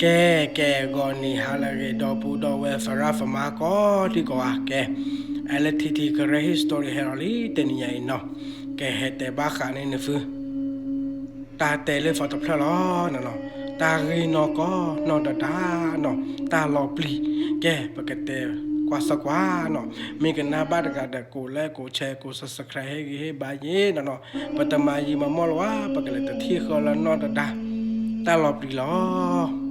ကဲ ကဲ ဂီၤနံၤဟါလၢအဂ့ၤ ဒီပုၢ်ဒီဝဲၢ် သရၣ်သမါကိးဒံကိးဂၤ ကဲ အဲလထံထံကရၢ history ဟဲလီၤလံ တနံၤညါအံၤနီၤ, ကဟဲတဲဘၣ်ဃးန့ၢ်နသု တၢ်တဲလၢသီတဖျၢၣ်လီၤနီၤ, တၢ်ဂ့ၢ်နီၢ်ကီၢ်နီၢ်တဒါနီၤ, တၢ်လီၤပျံၤ, ကဲ ပကတဲကွၢ်စၢကွၢ်နီၤ, မ့ၢ်ကနၣ်ဘၣ်တဂၤဒီး ကိး like ကိး share ကိး subscribe ဟ့ၣ်ဂံၢ်ဟ့ၣ်ဘါယ့ၣ်နီၤနီၤ, ပတမၤယံာ်မၤမီၢ်လၢၤဘၣ်, ပကလဲၤတထံၣ်ဃီလၢနီၢ်တဒါ တၢ်လီၤပျံၤလီၤ.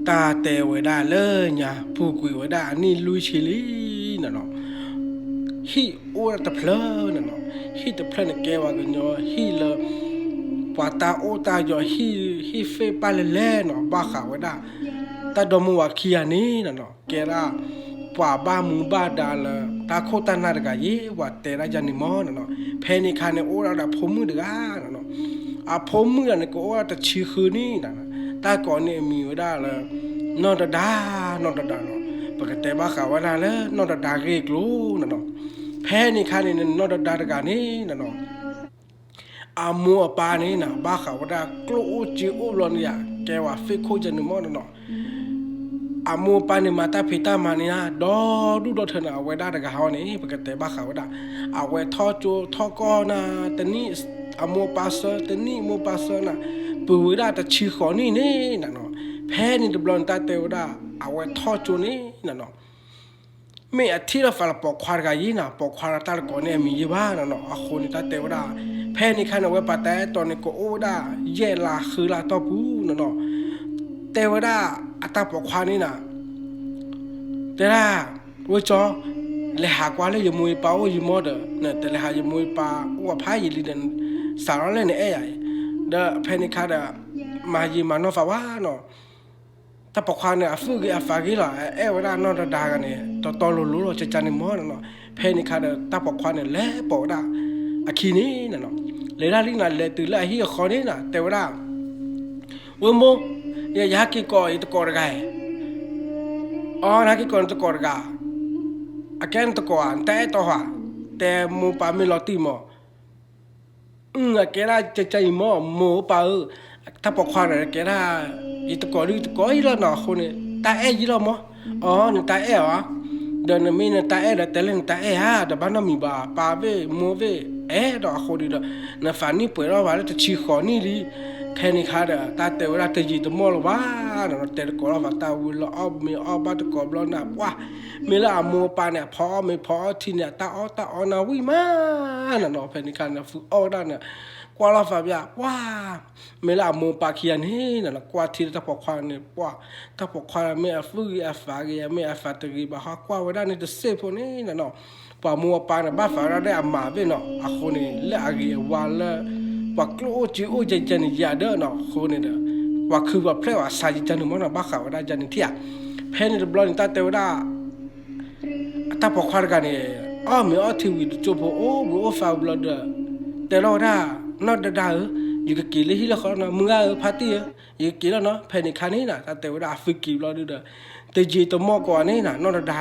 တၢ်တဲဝဲဒၣ်လၢညါ ပူၤကွံာ်ဝဲဒၣ်အနံၣ်လွံၢ်ဆံလံနီၤနီၤ, ဟံၣ်အိၣ်ဒၣ်တဖျၢၣ်နီၤနီၤ, ဟံၣ်တဖျၢၣ်န့ၣ်ကဲဝဲကညီဟံၣ်လၢ ပှၤတၢ်အိၣ်တၢ်ယီၤ ဟံၣ် ဟံၣ်သ့ၣ်ပၢ်လဲၣ်လဲၣ်နီၤ, ဘၣ်ဃးဝဲဒၣ် တၢ်ဒီမါဝၤခံဂၤန့ၣ်နီၤနီၤ ကဲဒၣ် ပှၤဘၣ်မူဘၣ်ဒါလၢ တၢ်ခိၣ်တၢ်နၢ်တဂၤယ့ၣ် ပှၤတဲဒၣ်ယၤန့ၣ်မီၢ်နီၤနီၤ, ဖဲန့ၣ်ခါန့ၣ် အိၣ်ဒၣ်ဒီးအဖိမုၣ်တဂၤနီၤနီၤ, အဖိမုၣ်တဂၤန့ၣ် ကအိၣ်ဒၣ်တဆံဃုနံၣ်နီၤနီၤ, တၢ်ကိးန့ၣ်အမံၤဝဲဒၣ်လၢ နီၢ်တဒါ နီၢ်တဒါနီၤ, ပကတဲဘၣ်ဃးဝဲဒၣ်လၢနီၢ်တဒါဂ့ၢ်ကျိၤနီၤနီၤ, ဖဲန့ၣ်ခါန့ၣ် နီၢ်တဒါတဂၤန့ၣ်နီၤနီၤ အမိၢ်အပၢ်န့ၣ်နီၤ ဘၣ်ဃးဝဲဒၣ်ကျိၣ်အိၣ်စ့အိၣ်ဘျီန့ၣ်ဧါ, ကဲဝဲ fake ခိၣ် ယၤန့ၣ်မီၢ်နီၤနီၤ, အမိၢ်အပၢ်န့ၣ် မၤတၢ်ဖံးတၢ်မၤန့ၣ်ဧါ ဒီဒူၣ်ဒီထၢန့ၣ် အဝဲဒၣ်တဂၤဟီန့ၣ် ပကတဲဘၣ်ဃးဝဲဒၣ် အဝဲထီၣ်ကၠိထီၣ်ကီၢ်နၤ တနံၣ် အမိၢ်အပၢ်ဆၢ တနံၣ်မိၢ်ပၢ်ဆၢနၤ ပုၢ်ဝဲဒၣ်တဆံဃိးနံၣ်န့ၣ်နီၤနီၤ, ဖဲန့ၣ်တဘျီန့ၣ် တၢ်တဲဝဲဒၣ် အဝဲထီၣ်ကၠိန့ၣ်နီၤနီၤ မ့ၢ်အထံၣ်လိာ်သးလၢပိာ်ခွါတဂၤယ့ၣ်နီၤ, ပိာ်ခွါလၢတၢ်တကိးန့ၣ်အမံၤယ့ၣ်ဘၣ်နီၤနီၤ, အဃိန့ၣ် တၢ်တဲဝဲဒၣ် ဖဲန့ၣ်ခါန့ၣ် အဝဲပာ်တၢ်အဲၣ်တီန့ၣ် ကအိၣ်ဝဲဒၣ် ယဲၢ်လါဃုလါတီၢ်ပူၤနီၤနီၤ, တဲဝဲဒၣ်အတၢ်ပိာ်ခွါန့ၣ်နီၤ တဲဒၣ် ဝဲကၠီ လဲၤဟးကွၢ်လၢယမိၢ်ယပၢ်အိၣ်ယံၤမီၢ်ဒီး နတလဲၤဟးယမိၢ်ယပၢ်အိၣ်ဖးယံာ်လံဒီး စးထီၣ်လၢနအဲၣ်ယၤအံၤ, ဒီးဖဲန့ၣ်ခါဒီး မၤယံာ်မၤနီၢ်သးဝဲနီၤ တၢ်ပိာ်ခွါန့ၣ် အသူၣ်ဂ့ၤအသးဂ့ၤလီၤ, အအဲၣ်ဝဲဒၣ်နီၢ်တဒါဂၤန့ၣ် တီတီလိၤလိၤလီၤ ကကန့ၣ်မီၢ်နီၤနီၤ, ဖဲန့ၣ်ခါဒီး တၢ်ပိာ်ခွါန့ၣ် လဲၤပိာ်ဝဲဒၣ်အခံန့ၣ်နီၤနီၤ, လဲၤဒၣ်လံနီၤ လဲၤတုၤလၢအဟံၣ်အဃီန့ၣ်နီၤ တဲဝဲဒၣ် ဝဲမိၢ် ယဟဲက့ၤကိးယတကိးတဂၤအံၤ, အီ နဟဲက့ၤကိးနတကိးတဂၤ, အကဲနတကိးဧါ နတၢ်အဲၣ်တီဧါ, တဲမိၢ်ပၢ်မ့ၢ်လီၤတံၢ်မီၢ် အကဲဒၣ်ကကယံၤမီၢ် မိၢ်ပၢ်ဧၢ, တၢ်ပိာ်ခွါဒီးကဲဒၣ် ယတကိးဒုးတကိးယံၤလီၤနီၤ အဃိန့ၣ် တၢ်အဲၣ်ယံၤလီၤမီၢ်, အီ နတၢ်အဲၣ်ဧါ, ဒီးနမ့ၢ်နတၢ်အဲၣ်ဒီး တဲလၢနတၢ်အဲၣ်ဧါ, ဒီးဘၣ်နီတမံၤဘၣ် ပၢ်ဘ့ၣ်မိၢ်ဘ့ၣ်အဲၣ်ဒီးအဃိန့ၣ်ဒီး နသးနံၣ်ပှဲၤထီၣ်ဘၣ်လၢတဆံဃိးနံၣ်လံ, ဖဲန့ၣ်ခါဒီး တၢ်တဲဝဲဒၣ်တယံာ်တမီၢ်လၢၤဘၣ်နီၤ တဲတကိးလီၤဘၣ် တၢ်ဝံၤလၢအီၣ်မ့ၤအီၣ်ဘၣ်တကိးဘျီန့ၣ် ပှၢ် မ့ၢ်လၢအမိၢ်အပၢ်န့ၣ် အဖီအီၣ်မ့ၤဖီအီၣ်ထံန့ၣ် အတၢ်အီၣ်တၢ်အီနၤဝံၣ်မးနီၤနီၤ, ဖဲန့ၣ်ခါန့ၣ် ဖုအီၣ်ဝဲဒၣ်န့ၣ် ကွၢ်လီၤသးပျၢ် ပှၢ် မ့ၢ်လၢအမိၢ်အပၢ်ခံဂၤန့ၣ်နီၤနီၤ ကွၢ်ထံလၢတၢ်ပိာ်ခွါန့ၣ် ပှၢ် တၢ်ပိာ်ခွါမ့ၢ်အသူၣ်ဂ့ၤအသးဂ့ၤ မ့ၢ်အသးတဂ့ၤဘၣ်ဟီ ကွၢ်ဝဲဒၣ်န့ၣ်တစ့ၢ်ဖိန့ၣ်နီၤနီၤ ပှၤမိၢ်အပၢ်န့ၣ် ဘၣ်သးဝဲဒၣ်လၢအမၤဘ့ၣ်နီၤ အဃိန့ၣ် လၢအဂ့ၤအဝါလၢ ပှၤကျိၣ်အိၣ်စ့အိၣ်ယဲၢ်ယဲၢ်န့ၣ် ယၤဒၢးနီၤ အဃိန့ၣ်ဒီး ပှၤခုပှၤဖျဲးပှၤဆါယကန့ၣ်မီၢ်နီၤ ဘၣ်ဃးဝဲဒၣ်ယန့ၣ်ထံၣ်ဧါ, ဖဲန့ၣ်တဘျီန့ၣ် တၢ်တဲဝဲဒၣ် အတၢ်ပိာ်ခွါတဂၤန့ၣ် အီၣ်မ့ၤအီၣ်ထံဝံၤတကၠိဖိ အိၣ်ဘှံးအိၣ်သါဝံၤဘျီဒီး တဲလီၤဝဲဒၣ် နီၢ်တဒါဧၢ, ယကက့ၤလၢဟံၣ်လၢဃီနီၤ မုၢ်ဂၤဧၢ ဖါတံၢ်ဧၢ, ယကက့ၤလီၤနီၤ ဖဲန့ၣ်ခါန့ၣ်နီၤ တၢ်တဲဝဲဒၣ်အသုက့ၤဘျီဒုဒီး တယံာ်တမီၢ်ကိးဂၤန့ၣ်နီၤ နီၢ်တဒါ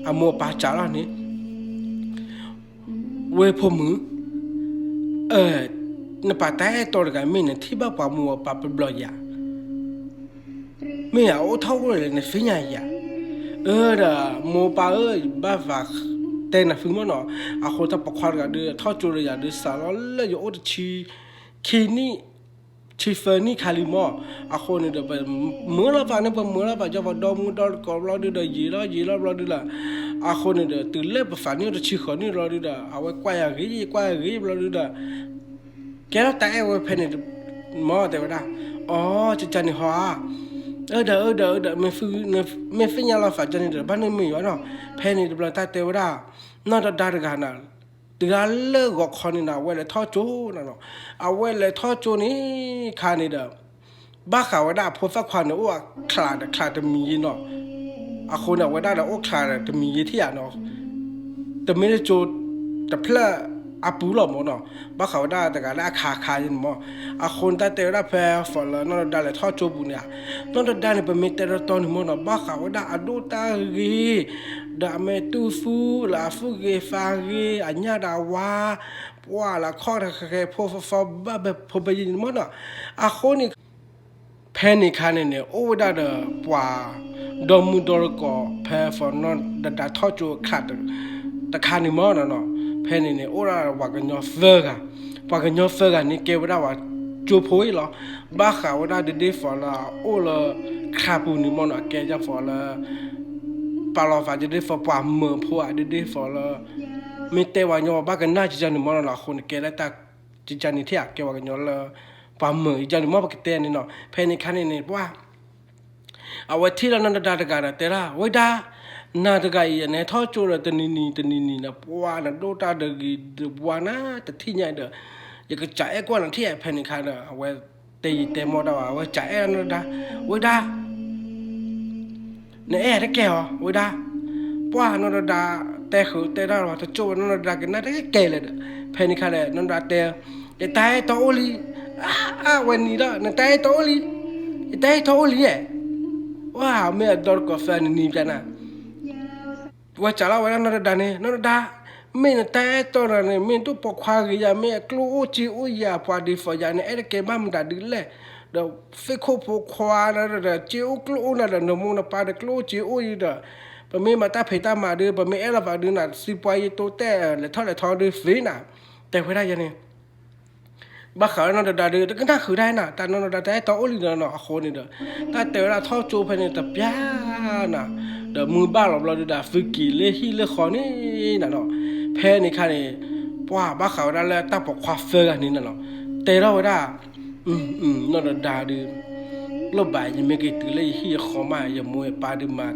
အမိၢ်အပၢ်စံးလီၤန့ၣ် ဝဲၢ်ဖိမုၣ် နပာ်တၢ်အဲၣ်တီတဂၤ မ့ၢ်နထံၣ်ဘၣ်ပှၤမိၢ်ပှၤပၢ်တဘျီယၤ မ့ၢ်အအိၣ်ထီၣ်အိၣ်လဲၣ် နသ့ၣ်ညါယၤ, အၢ ဒီး မိၢ်ပၢ်ဧၢ ယဘၣ်သးတဲနၤသုမီၢ်နီၤ, အဃိတၢ်ပိာ်ခွါတဂၤဒီး ထီၣ်ကၠိဒီးယၤဒီး စးလီၤလၢယအိၣ်တဆံခံနံၣ် ဆံသၢနံၣ်ခါလံမီၢ်, အဃိန့ၣ်ဒီး ပမုာ်လီၤသးန့ၣ် ပမုာ်လီၤသး ယပှၤဒီမုၢ်ဒီတကိးဘျီဒုဒီး ယံာ်လီၤယံာ်လီၤဘျီဒုဒီး, အဃိန့ၣ်ဒီး တုၤလၢပသးနံၣ်အိၣ်တဆံဃိးနံၣ်ဘျီဒုဒီး အဝဲကွၢ်ယၤဂ့ၤ ကွၢ်ယၤဂ့ၤဘျီဒုဒီး ကဲထီၣ်တၢ်အဲၣ်ဝဲဖဲန့ၣ် မီၢ်တဲဝဲဒၣ်, အီ ကကန့ၣ်ဟီဧါ, အၢ ဒီး အၢ ဒီး အၢ ဒီး မ့ၢ်သ့ၣ်ညါလီၤသးကန့ၣ်ဒီး ဘၣ်န့ၢ်မ့ၢ်ယၤနီၤ, ဖဲန့ၣ်တဘျီတၢ်တဲဝဲဒၣ်, နီၢ်တဒါတဂၤန့ၣ် တဂၤလၢဂီၤခီန့ၣ်ဒီး အဝဲလဲၤထီၣ်ကၠိနီၤနီၤ, အဝဲလဲၤထီၣ်ကၠိန့ၣ် ခါန့ၣ်ဒီး ဘၣ်ဃးဝဲဒၣ်အဖိသၣ်ခွါန့ၣ် အိၣ်အချးဒီးချးတမံၤယ့နီၤ, အဃိန့ၣ် အဝဲဒၣ်ဒီးအိၣ်ချးဒီးတမံၤယ့ထံၣ်ဧါနီၤ, တမ့ၢ်လၢကၠိတဖျၢၣ်အပူၤလီၤမီၢ်နီၤ, ဘၣ်ဃးဝဲဒၣ်တဂၤလၢအခါခါယ့န့ၣ်မီၢ်, အဃိန့ၣ် တၢ်တဲဝဲဒၣ်ဖဲ for လၢနီၢ်တဒါလဲၤထီၣ်ကၠိပူၤန့ၣ်ဧါ, နီၢ်တဒါန့ၣ် ပမ့ၢ်တဲတီတီန့ၣ်မီၢ်နီၤ ဘၣ်ဃးဝဲဒၣ်အဒိၣ်တၢ်ဂ့ၤ ဒီးအမ့ၢ်တူၢ်သူလၢအသူၣ်ဂ့ၤသးဂ့ၤ အညၣ်ဒီးအဝါ ပှၢ်လၢခီၣ်တဃဲၤဖိသီသီဘၣ်ဘၣ်ဖိဘၣ်ယံၤန့ၣ်မီၢ်နီၤ, အဃိန့ၣ် ဖဲန့ၣ်ခါန့ၣ်န့ၣ် အိၣ်ဝဲဒၣ်ဒီးပှၤ ဒီမုၢ်ဒီတကိး ဖဲ for နီၢ်ဒဒါထီၣ်ကၠိအချါ တခါန့ၣ်မ့ၢ်နီၤနီၤ, ဖဲန့ၣ်န့ၣ် အိၣ်ဒၣ်ပှၤကညီသၢဂၤ, ပှၤကညီသၢဂၤန့ၣ်ကဲဝဲဒၣ်ပှၤကၠိဖိအံၤလီၤ. ဘၣ်ဃးဝဲဒၣ်ဒဒ့ for လၢအအိၣ်လၢချါပူၤန့ၣ်မ့ၢ်နီၤ အကဲယၤ for လၢ ပာ်လီၤသးဒဒ့ for ပှၤမၢဖိဧါ ဒဒ့ for လၢ မ့ၢ်တဲပှၤကညီဘၣ်ကနၣ်ကကန့ၣ်မ့ၢ်နီၤနီၤ အဃိန့ၣ် ကဲလၢတၢ် ကကန့ၣ်ထံၣ်ဧါ ကဲပှၤကညီလၢ ပှၤမၢကကန့ၣ်မ့ၢ်ပကတဲန့ၣ်နီၤ. ဖဲန့ၣ်ခါန့ၣ်န့ၣ် ပှၤ အဝဲထံၣ်လီၤနီၢ်ဒဒါတဂၤဒီးတဲဒၣ် ဝဲဒၣ် နၤတဂၤအံၤ နဟဲထီၣ်ကၠိဒီးတနံၤနံၤတနံၤနံၤန့ၣ် ပှၤနဒိၣ်တၢ်တဂ့ၤတဝါနၤ တထံၣ်ညါဒီး ယကစးအဲၣ်ကွၢ်နၤထံၣ်ဧါ. ဖဲန့ၣ်ခါဒီး အဝဲတဲယံာ်တဲမီၢ်တၢ်ဘၣ် အဝဲစးအဲၣ်နီၢ်ဒဒါ ဝဲဒၣ် နအဲၣ်တကဲၢ်ဧါ ဝဲဒၣ် ပှၤနီၢ်ဒဒါတဲဃုာ်တဲတၢ်လီၤ တကၠိဝဲနီၢ်ဒဒါကနၣ်တကဲၢ်လၢၤဒီး ဖဲန့ၣ်ခါဒီး နီၢ်ဒဒါတဲ ယတၢ်အဲၣ်တီအိၣ်လံ အါ ဝဲနံၤဒီး နတၢ်အဲၣ်တီအိၣ်လံ ယတၢ်အဲၣ်တီအိၣ်လံဧါ. ပှၤမ့ၢ်အဒီတကိးသၢနံၤနံၤပျါနၤ ဝဲစးလီၤဝဲဒၣ်နီၢ်ဒဒါန့ၣ် နီၢ်ဒဒါ မ့ၢ်နတၢ်အဲၣ်တီနၤန့ၣ် မ့ၢ်ဒိၣ်ပိာ်ခွါဂ့ၤယၤ မ့ၢ်အကျိၣ်အိၣ်စ့အိၣ်ယၤ ပှၤဒံး for ယၤ နအဲၣ်တကဲဘၣ်မတၤဒုးလဲၣ်, ဒီးသ့ၣ်ခိၣ်ဖိခွါနၤဒီး စ့အိၣ်ကျိၣ်အိၣ်နၤဒီး နမိၢ်နပၢ်ဒီးကျိၣ်အိၣ်စ့အိၣ်ယံၤဒီး ပမ့ၢ်မၤတၢ်ဖံးတၢ်မၤဒုး ပမ့ၢ်အဲၣ်လီၤပာ်ဒုးနၤ စံးပှၤယံၤတိတဲာ် လဲၤထီၣ်လဲၤထီဒုးသ့နၤ. တဲဝဲဒၣ်ယဲန့ၣ် ဘၣ်ဃးဝဲနီၢ်ဒဒါဒုး တကနၣ်ဃုာ်တၢ်နၤ တၢ်နီၢ်ဒဒါတၢ်အဲၣ်တီအိၣ်လံဒီးနီၤ အဃိန့ၣ်ဒီး တၢ်တဲဝဲဒၣ်ထီၣ်ကၠိဖဲန့ၣ်တပျၢ်နၤ ဒီးမုၢ်ဘၣ်လီၤဘျီဒုးဒီး သုက့ၤလၢဟံၣ်လၢဃီန့ၣ်နၤနီၤ. ဖဲန့ၣ်ခါန့ၣ် ပှၤဘၣ်ဃးဝဲဒၣ်လၢတၢ်ပိာ်ခွါသၢဂၤန့ၣ်နၤနီၤ တဲထီၣ်ဝဲဒၣ် နီၢ်ဒဒါဒုး လိၣ်ဘၣ် ယမ့ၢ်က့ၤတုၤလၢယဟံၣ်ယဃီမး ယမိၢ်ယပၢ်ဒုးမၤ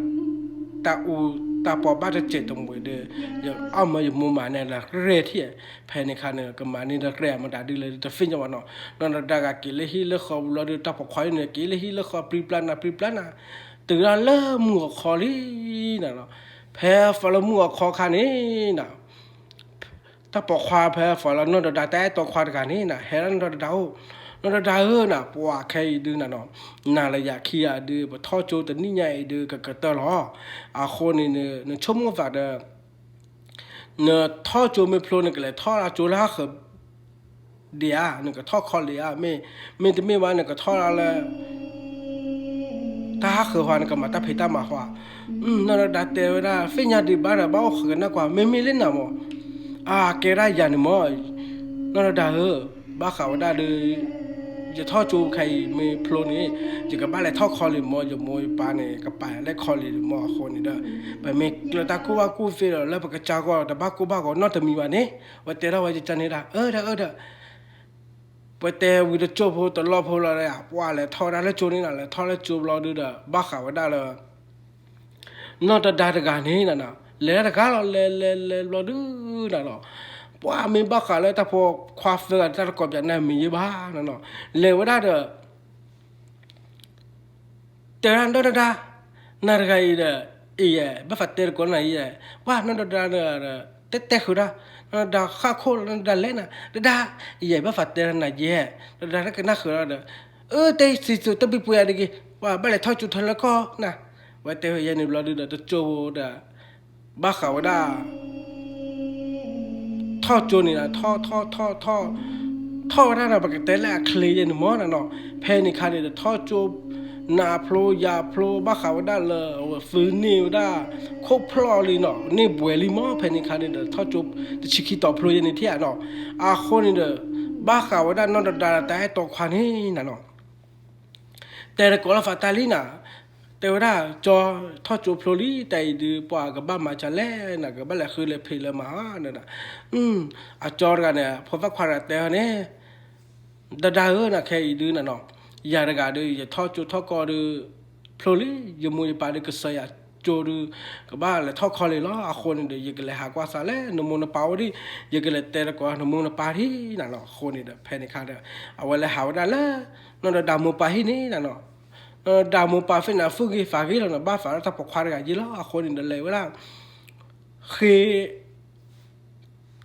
တၢ်အူတၢ်ပီဘၣ်တစဲးတမှဲးဒီး ယအီၣ်မၢယမိၢ်မၤန့ၢ်လၢရဲၣ်ထံၣ် ဖဲန့ၣ်ခါန့ၣ် ကမၤန့ၢ်လၢရဲၣ်အမတၤဒုးလဲၣ် တသ့ၣ်ညါဘၣ်နီၤ. နီၢ်ဒဒါဂၤက့ၤလၢဟံၣ်လၢဃီဘျီဒုး တၢ်ပိာ်ခွါအံၤန့ၣ် က့ၤလၢဟံၣ်လၢဃီ ပြံပြါနၤ ပြံပြါနၤ တုၤဒၣ်လၢမုၢ်အခီလံနၤနီၤ. ဖဲ for လၢမုၢ်အခီခါန့ၣ်နၤ တၢ်ပိာ်ခွါဖဲ for လၢနီၢ်ဒဒါတၢ်အဲၣ်တီခွါတဂၤန့ၣ်နၤ ဟဲလၢနီၢ်ဒဒါအိၣ် နီၢ်ဒဒါဧၢနၤ ပှၤခဲအံၤဒုးနၤနီၤ နၤလၢယၤခံဂၤဒုး ပထီၣ်ကၠိတနံၣ်ညါအံၤဒုး ကကတၢၢ်လီၤ. အဃိန့ၣ် နဆိကမိၣ်သးဒီး နထီၣ်ကၠိမ့ၢ်ဖျိ နကလဲၤထီၣ်ကၠိလၢဟးဃၢၤ ဒံးဧါ နကထီၣ်ခီလ့ၣ်ဧါ မ့ၢ် မ့တမ့ၢ်ဘၣ် နကထီၣ်လၢ တၢ်ဟးဃၢၤဃီ နကမၤတၢ်ဖံးတၢ်မၤဃီ. နီၢ်ဒဒါတဲဝဲဒၣ် သ့ၣ်ညါဒံးဘၣ်ဒီး ဘၣ်အိၣ်ဃုာ်ကနၣ်ကွၢ် မ့မ့ၢ်လၢနၤမး အကဲဒၣ်ယၤန့ၣ်မး နီၢ်ဒဒါဧၢ ဘၣ်ဃးဝဲဒၣ်ဒီး ယထီၣ်ကၠိခဲအံၤမ့ၢ်ဖျိန့ၣ် ယကဘၣ်လဲၤထီၣ်ခီလ့ၣ်မး ယမိၢ်ယပၢ်န့ၣ် ကပာ်ယၤလၢခီလ့ၣ်မး အဃိန့ၣ်ဒီး ပမ့ၢ်ကျၢၤတၢ်ကူၣ်ဘၣ်ကူၣ်သ့ဒီး လၢပကစၢ်ဂီၢ် တဘၣ်ကူၣ်ဘၣ်ဂီၤနီတမံၤဘၣ်န့ၣ် ဝဲတဲထီၣ်ဝဲယကန့ၣ်ဒၣ် အၢဒီးအၢဒီး ပတဲဝံၤတကၠိဖိတလီၢ်ဖိလီၤဒီး ပှၤလဲၤထီၣ်ဝဲဒၣ်လၢကၠိန့ၣ်နၤ လဲၤထီၣ်လၢကၠိဘျီဒုးဒီး ဘၣ်ဃးဝဲဒၣ်လၢ နီၢ်ဒဒါတဂၤန့ၣ်နၤနီၤ လဲၤတဂၤလီၤ လဲၤလဲၤလဲၤဘျီဒုးနၤနီၤ ပှၤမ့ၢ်ဘၣ်ဃးလၢတၢ်ပိာ်ခွါသၢဂၤတၢ်တကိးပၠးနၤမ့ၢ်ယဲဘၣ်နၤနီၤ လဲၤဝဲဒၣ်ဒီး တဲဝဲဒၣ်နီၢ်ဒဒါ နၤတဂၤအံၤဒီး အံၤယဲ ဘၣ်ဖးတဲတကိးနၤယဲ ပှၤနီၢ်ဒဒါဒီး တဲတဲဃုာ်ဒၣ် နီၢ်ဒဒါဃၣ်ခိၣ်လီၤ နီၢ်ဒဒါလဲၣ်နၤ ဒဒါ အံၤယဲ ဘၣ်ဖးတဲနၤယဲ နီၢ်ဒဒါတကနၣ်ဃုာ်ဒီး အၢ တဲစံးစိၤတဘံၣ်ပှဲၤအါတဂ့ၤ ပှၤဘၣ်လဲၤထီၣ်ကၠိထၢလၢကီၢ်နၤ ဝဲတဲဝဲယဲန့ၣ်ဘျီဒုးဒီး တကၠိဖိဒီး ဘၣ်ဃးဝဲဒၣ် ထီၣ်ကၠိန့ၣ်ဒီး ထီၣ်ထီၣ်ထီၣ်ထီၣ် ထီၣ်ဝဲဒၣ်ဒီး ပကတဲလၢအချ့ယဲန့ၣ်မးနၤနီၤ ဖဲန့ၣ်ခါန့ၣ်ဒီး ထီၣ်ကၠိ နၤဖျိယၤဖျိ ဘၣ်ဃးဝဲဒၣ်လၢ အဝဲသုန့ၢ်ဝဲဒၣ် ခိၣ်ဖျီၣ်လံနီၤ န့ၢ်ဘှဲးလံမး ဖဲန့ၣ်ခါန့ၣ်ဒီး ထီၣ်ကၠိ တဆံခံတီၤဖျိယဲန့ၣ်ထံၣ်ဧါနီၤ အဃိန့ၣ်ဒီး ဘၣ်ဃးဝဲဒၣ်နီၢ်ဒဒါတၢ်အဲၣ်တီခွါန့ၣ်နၤနီၤ တဲတကိးလီၤသးတၢ်လံနၤ, တဲဝဲဒၣ် ကၠီ ထီၣ်ကၠိဖျိလံ တၢ်အံၤဒုး ပှၤကဘၣ်မၤစၢၤလဲၣ်နၤ ကဘၣ်လဲၤဃုလဲၤဖံးလၢမၤဧါနၤ, အကၠီတဂၤန့ၣ် ဖိသၣ်ခွါတဂၤတဲအီၤန့ၣ် ဒဒါဧၢနၤ ခဲအံၤဒုးနၤနီၤ, ယၤတဂၤဒီး ယထီၣ်ကၠိထီၣ်ကီၢ်ဒီး ဖျိလံ ယမိၢ်ယပၢ်ဒီးကစၢ်ယွၤကၠိဒီး ကဘၣ်လဲၤထီၣ်ခီလ့ၣ်လီၤ. အဃိန့ၣ်ဒီး ယကလဲၤဟးကွၢ်သးလၢနမိၢ်နပၢ်အိၣ်ဒံး, ယကလဲၤတဲတကိးနမိၢ်နပၢ်ဒံးနၤနီၤ. အဃိန့ၣ်ဒီး ဖဲန့ၣ်ခါဒီး အဝဲလဲၤဟးဝဲဒၣ်လၢ နီၢ်ဒီးဒၢမိၢ်ပၢ်ဟံၣ်န့ၣ်နၤနီၤ, နီၢ်ဒီးဒၢမိၢ်ပၢ်ဖဲန့ၣ် အသူၣ်ဂ့ၤသးဂ့ၤလီၤနီၤ, ဘၣ်သးလၢတၢ်ပိာ်ခွါတဂၤယ့လီၤ. အဃိန့ၣ်ဒီး လဲၤဝဲဒၣ် ဃ့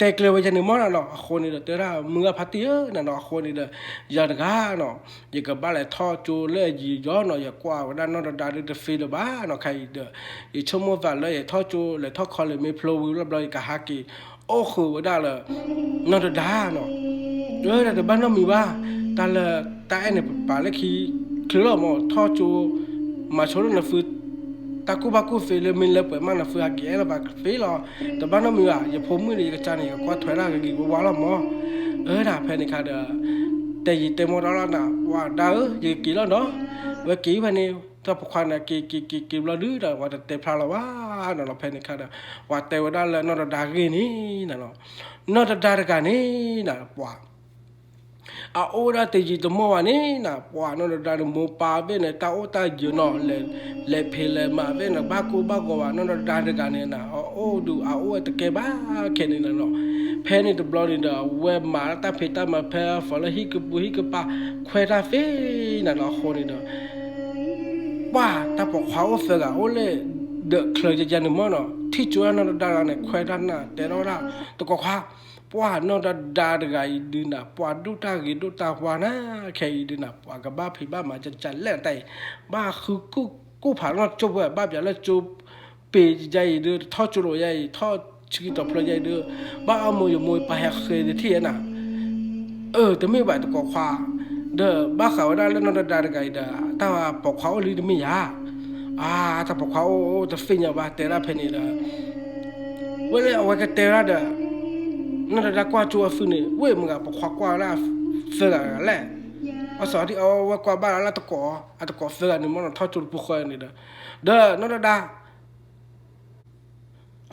တဲကျၢၤဝဲယဲန့ၣ်မ့ၢ်နီၤနီၤ. အဃိန့ၣ်ဒီး တဲဝဲဒၣ် မုၢ်ဂၢ်ဖါတံၢ်ဧၢနၤနီၤ, အဃိန့ၣ်ဒီး ယၤတဂၤနီၤ, ယကဘၣ်လဲၤထီၣ်ကၠိလၢယံာ်ယီၤနီၤ, ယကွၢ်ဝဲဒၣ်နီၢ်ဒီးဒၢဒုးတသ့လၢၤဘၣ်နီၤ. ခဲအံၤဒီး ယဆိကမိၣ်သးလၢယထီၣ်ကၠိလဲၤထီၣ်ခီလ့ၣ်မ့ၢ်ဖျိဝံၤလီၤဘျီ ယကဟးက့ၤအိၣ်ဃုာ်ဝဲဒၣ်လၢ နီၢ်ဒီးဒၢနီၤ. ဒီးတဘၣ်နီတမံၤဘၣ်, တၢ်လၢတၢ်အဲၣ်န့ၣ် ပပာ်လၢခံ ချုးလီၤမး ထီၣ်ကၠိ မၤဆိလၢနသု တၢ်ကူၣ်ဘၣ်ကူၣ်သ့လၢမ့ၢ်လၢပှဲၤမး နသုဟဲက့ၤအဲၣ်လၢၤဘၣ်သ့လီၤ. တဘၣ်နီတမံၤဘၣ်, ယဖိမုၣ်ဒီးယကစၢ်န့ၣ် ယကကွၢ်ထွဲဒၣ်ဂ့ၤဂ့ၤဝါဝါလီၤမး. အၢ ဒၣ်ဖဲန့ၣ်ခါဒီး တဲယံာ်တဲမီၢ်တၢ်လီၤနၤ, ပှၤဒၣ်ဧၢ ယကက့ၤလီၤနီၤ, ဝဲက့ၤဖဲန့ၣ် တၢ်ပိာ်ခွါန့ၣ် က့ၤက့ၤက့ၤက့ၤဘျီဒုဒီး ပှၤတတဲဖျါလီၤဘၣ်နီၤလီၤ. ဖဲန့ၣ်ခါဒီး ပှၤတဲဝဲဒၣ်လၢနီၢ်တဒါဂ့ၢ်န့ၣ်နၤလီၤ, နီၢ်တဒါတဂၤန့ၣ်နၤ ပှၤ အအိၣ်ဝဲဒၣ်တယံာ်တမီၢ်ဘၣ်န့ၣ်နၤ, ပှၤနီၢ်တဒါန့ၣ် မိၢ်ပၢ်ဘ့ၣ်န့ၣ် တၢ်အိၣ်တၢ်ယၢၤနီၤ, လဲၤဖံးလဲၤမၤဘ့ၣ်န့ၣ် ဘၣ်ကိၢ်ဘၣ်ဂီၤဘၣ်, နီၢ်တဒါတဂၤန့ၣ်နၤ အအိၣ်ဒုး အအိၣ်ဝဲတကဲဘၣ်ခဲန့ၣ်နၤလီၤ. ဖဲန့ၣ်တဘျီန့ၣ်ဒီး အဝဲမၤတၢ်ဖံးတၢ်မၤဖဲအသီလၢဟံၣ်ကပူၤဟံၣ်ကပၤ ခွဲးတၢ်သ့နၤလီၤ. အဃိန့ၣ်ဒီး ပှၤတၢ်ပိာ်ခွါအိၣ်သၢဂၤ အိၣ်လၢ ဒၢးချၢယဲယဲန့ၣ်မးနီၤ, ထံၣ်ကၠိဝဲဒၣ်နီၢ်တဒါတဂၤန့ၣ် ခွဲးတၢ်နၤ တဲထီၣ်ဝဲဒၣ် တကိးခွါ, ပှၤနီၢ်တဒါတဂၤအံၤဒုးနၤ ပှၤဒိၣ်တၢ်ဂ့ၤဒိၣ်တၢ်ဝါနၤ, ခဲအံၤဒုးနၤ ပှၤကဘၣ်ဖံးဘၣ်မၤကကလဲၣ်တၢ်အံၤ, ဘၣ်ဃုကိၢ်ဖးနီၢ်ကၠိၣ်ပှဲၤ ဘၣ်ပၠးလၢကၠိပ့ၤယဲအံၤဒုး ထီၣ်ကၠိလိာ်ယဲအံၤ ထီၣ်ဆံကတီၤဖျၢၣ်ယဲအံၤဒုး ဘၣ်အီၣ်မိၢ်ယမိၢ်ယပၢ်ဟဲဃ့တထံၣ်ဧဲနၤ အၢ တမ့ၢ်ဘၣ်တကိးခွါ, ဒီးဘၣ်ဃးဝဲဒၣ်လၢနီၢ်တဒါတဂၤအံၤဒီး တၢ်ပိာ်ခွါအိၣ်လံတမ့ၢ်ယၤ, အါ တၢ်ပိာ်ခွါအိၣ်အိၣ်တသ့ၣ်ညါဘၣ် တဲဒၣ်ဖဲန့ၣ်ဒီး ဝဲလၢအဝဲကတဲဝဲဒၣ်ဒီး နီၢ်တဒါကွၢ်ကၠိအသုန့ၣ် ဝ့ၢ်မုၢ်ဂၤပိာ်ခွါကွၢ်ဝဲဒၣ်သၢဂၤဂၤလဲၣ်, အစးထံၣ်အဝဲကွၢ်ဘၣ်လၢတကိး အတကိးသၢဂၤန့ၣ်မ့ၢ်နီၤ ထီၣ်ကၠိတပူၤဃီန့ၣ်ဒီး ဒီးနီၢ်တဒါ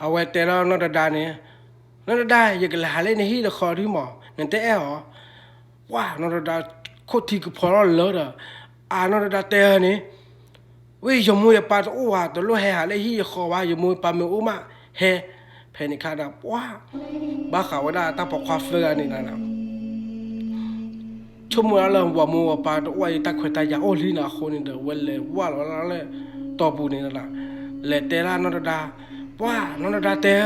အဝဲတဲလီၤနီၢ်တဒါန့ၣ်, နီၢ်တဒါ ယကလဲၤဟးလၢနဟံၣ်တဃီဒုမး နတအဲၣ်အီၤ, ပှၤနီၢ်တဒါ ခိၣ်ထံကဖီလီၤလၢဒီး အါနီၢ်တဒါတဲန့ၣ်, ဝ့ၢ်ယမိၢ်ယပၢ်တအိၣ်ဝဲ တလိၣ်ဟဲဟးလၢဟံၣ်ယဃီဘၣ် ယမိၢ်ယပၢ်မ့ၢ်အိၣ်မး ဟဲ, ဖဲန့ၣ်ခါဒီး ပှၤ ဘၣ်ဃးဝဲဒၣ်တၢ်ပိာ်ခွါသၢဂၤန့ၣ်နၤ ဆိကမိၣ်ဒၣ်လၢ ပှၤမိၢ်ပၢ်တအိၣ်အံၤ တၢ်ခွဲးတၢ်ယာ်အိၣ်လံနၤအဃိန့ၣ်ဒီး ဝဲလဲၤဝၢ်လီၤလၢတီၢ်ပူၤန့ၣ်နၤ, လဲၤတဲဒၣ်နီၢ်တဒါ, ပှၤနီၢ်တဒါတဲ,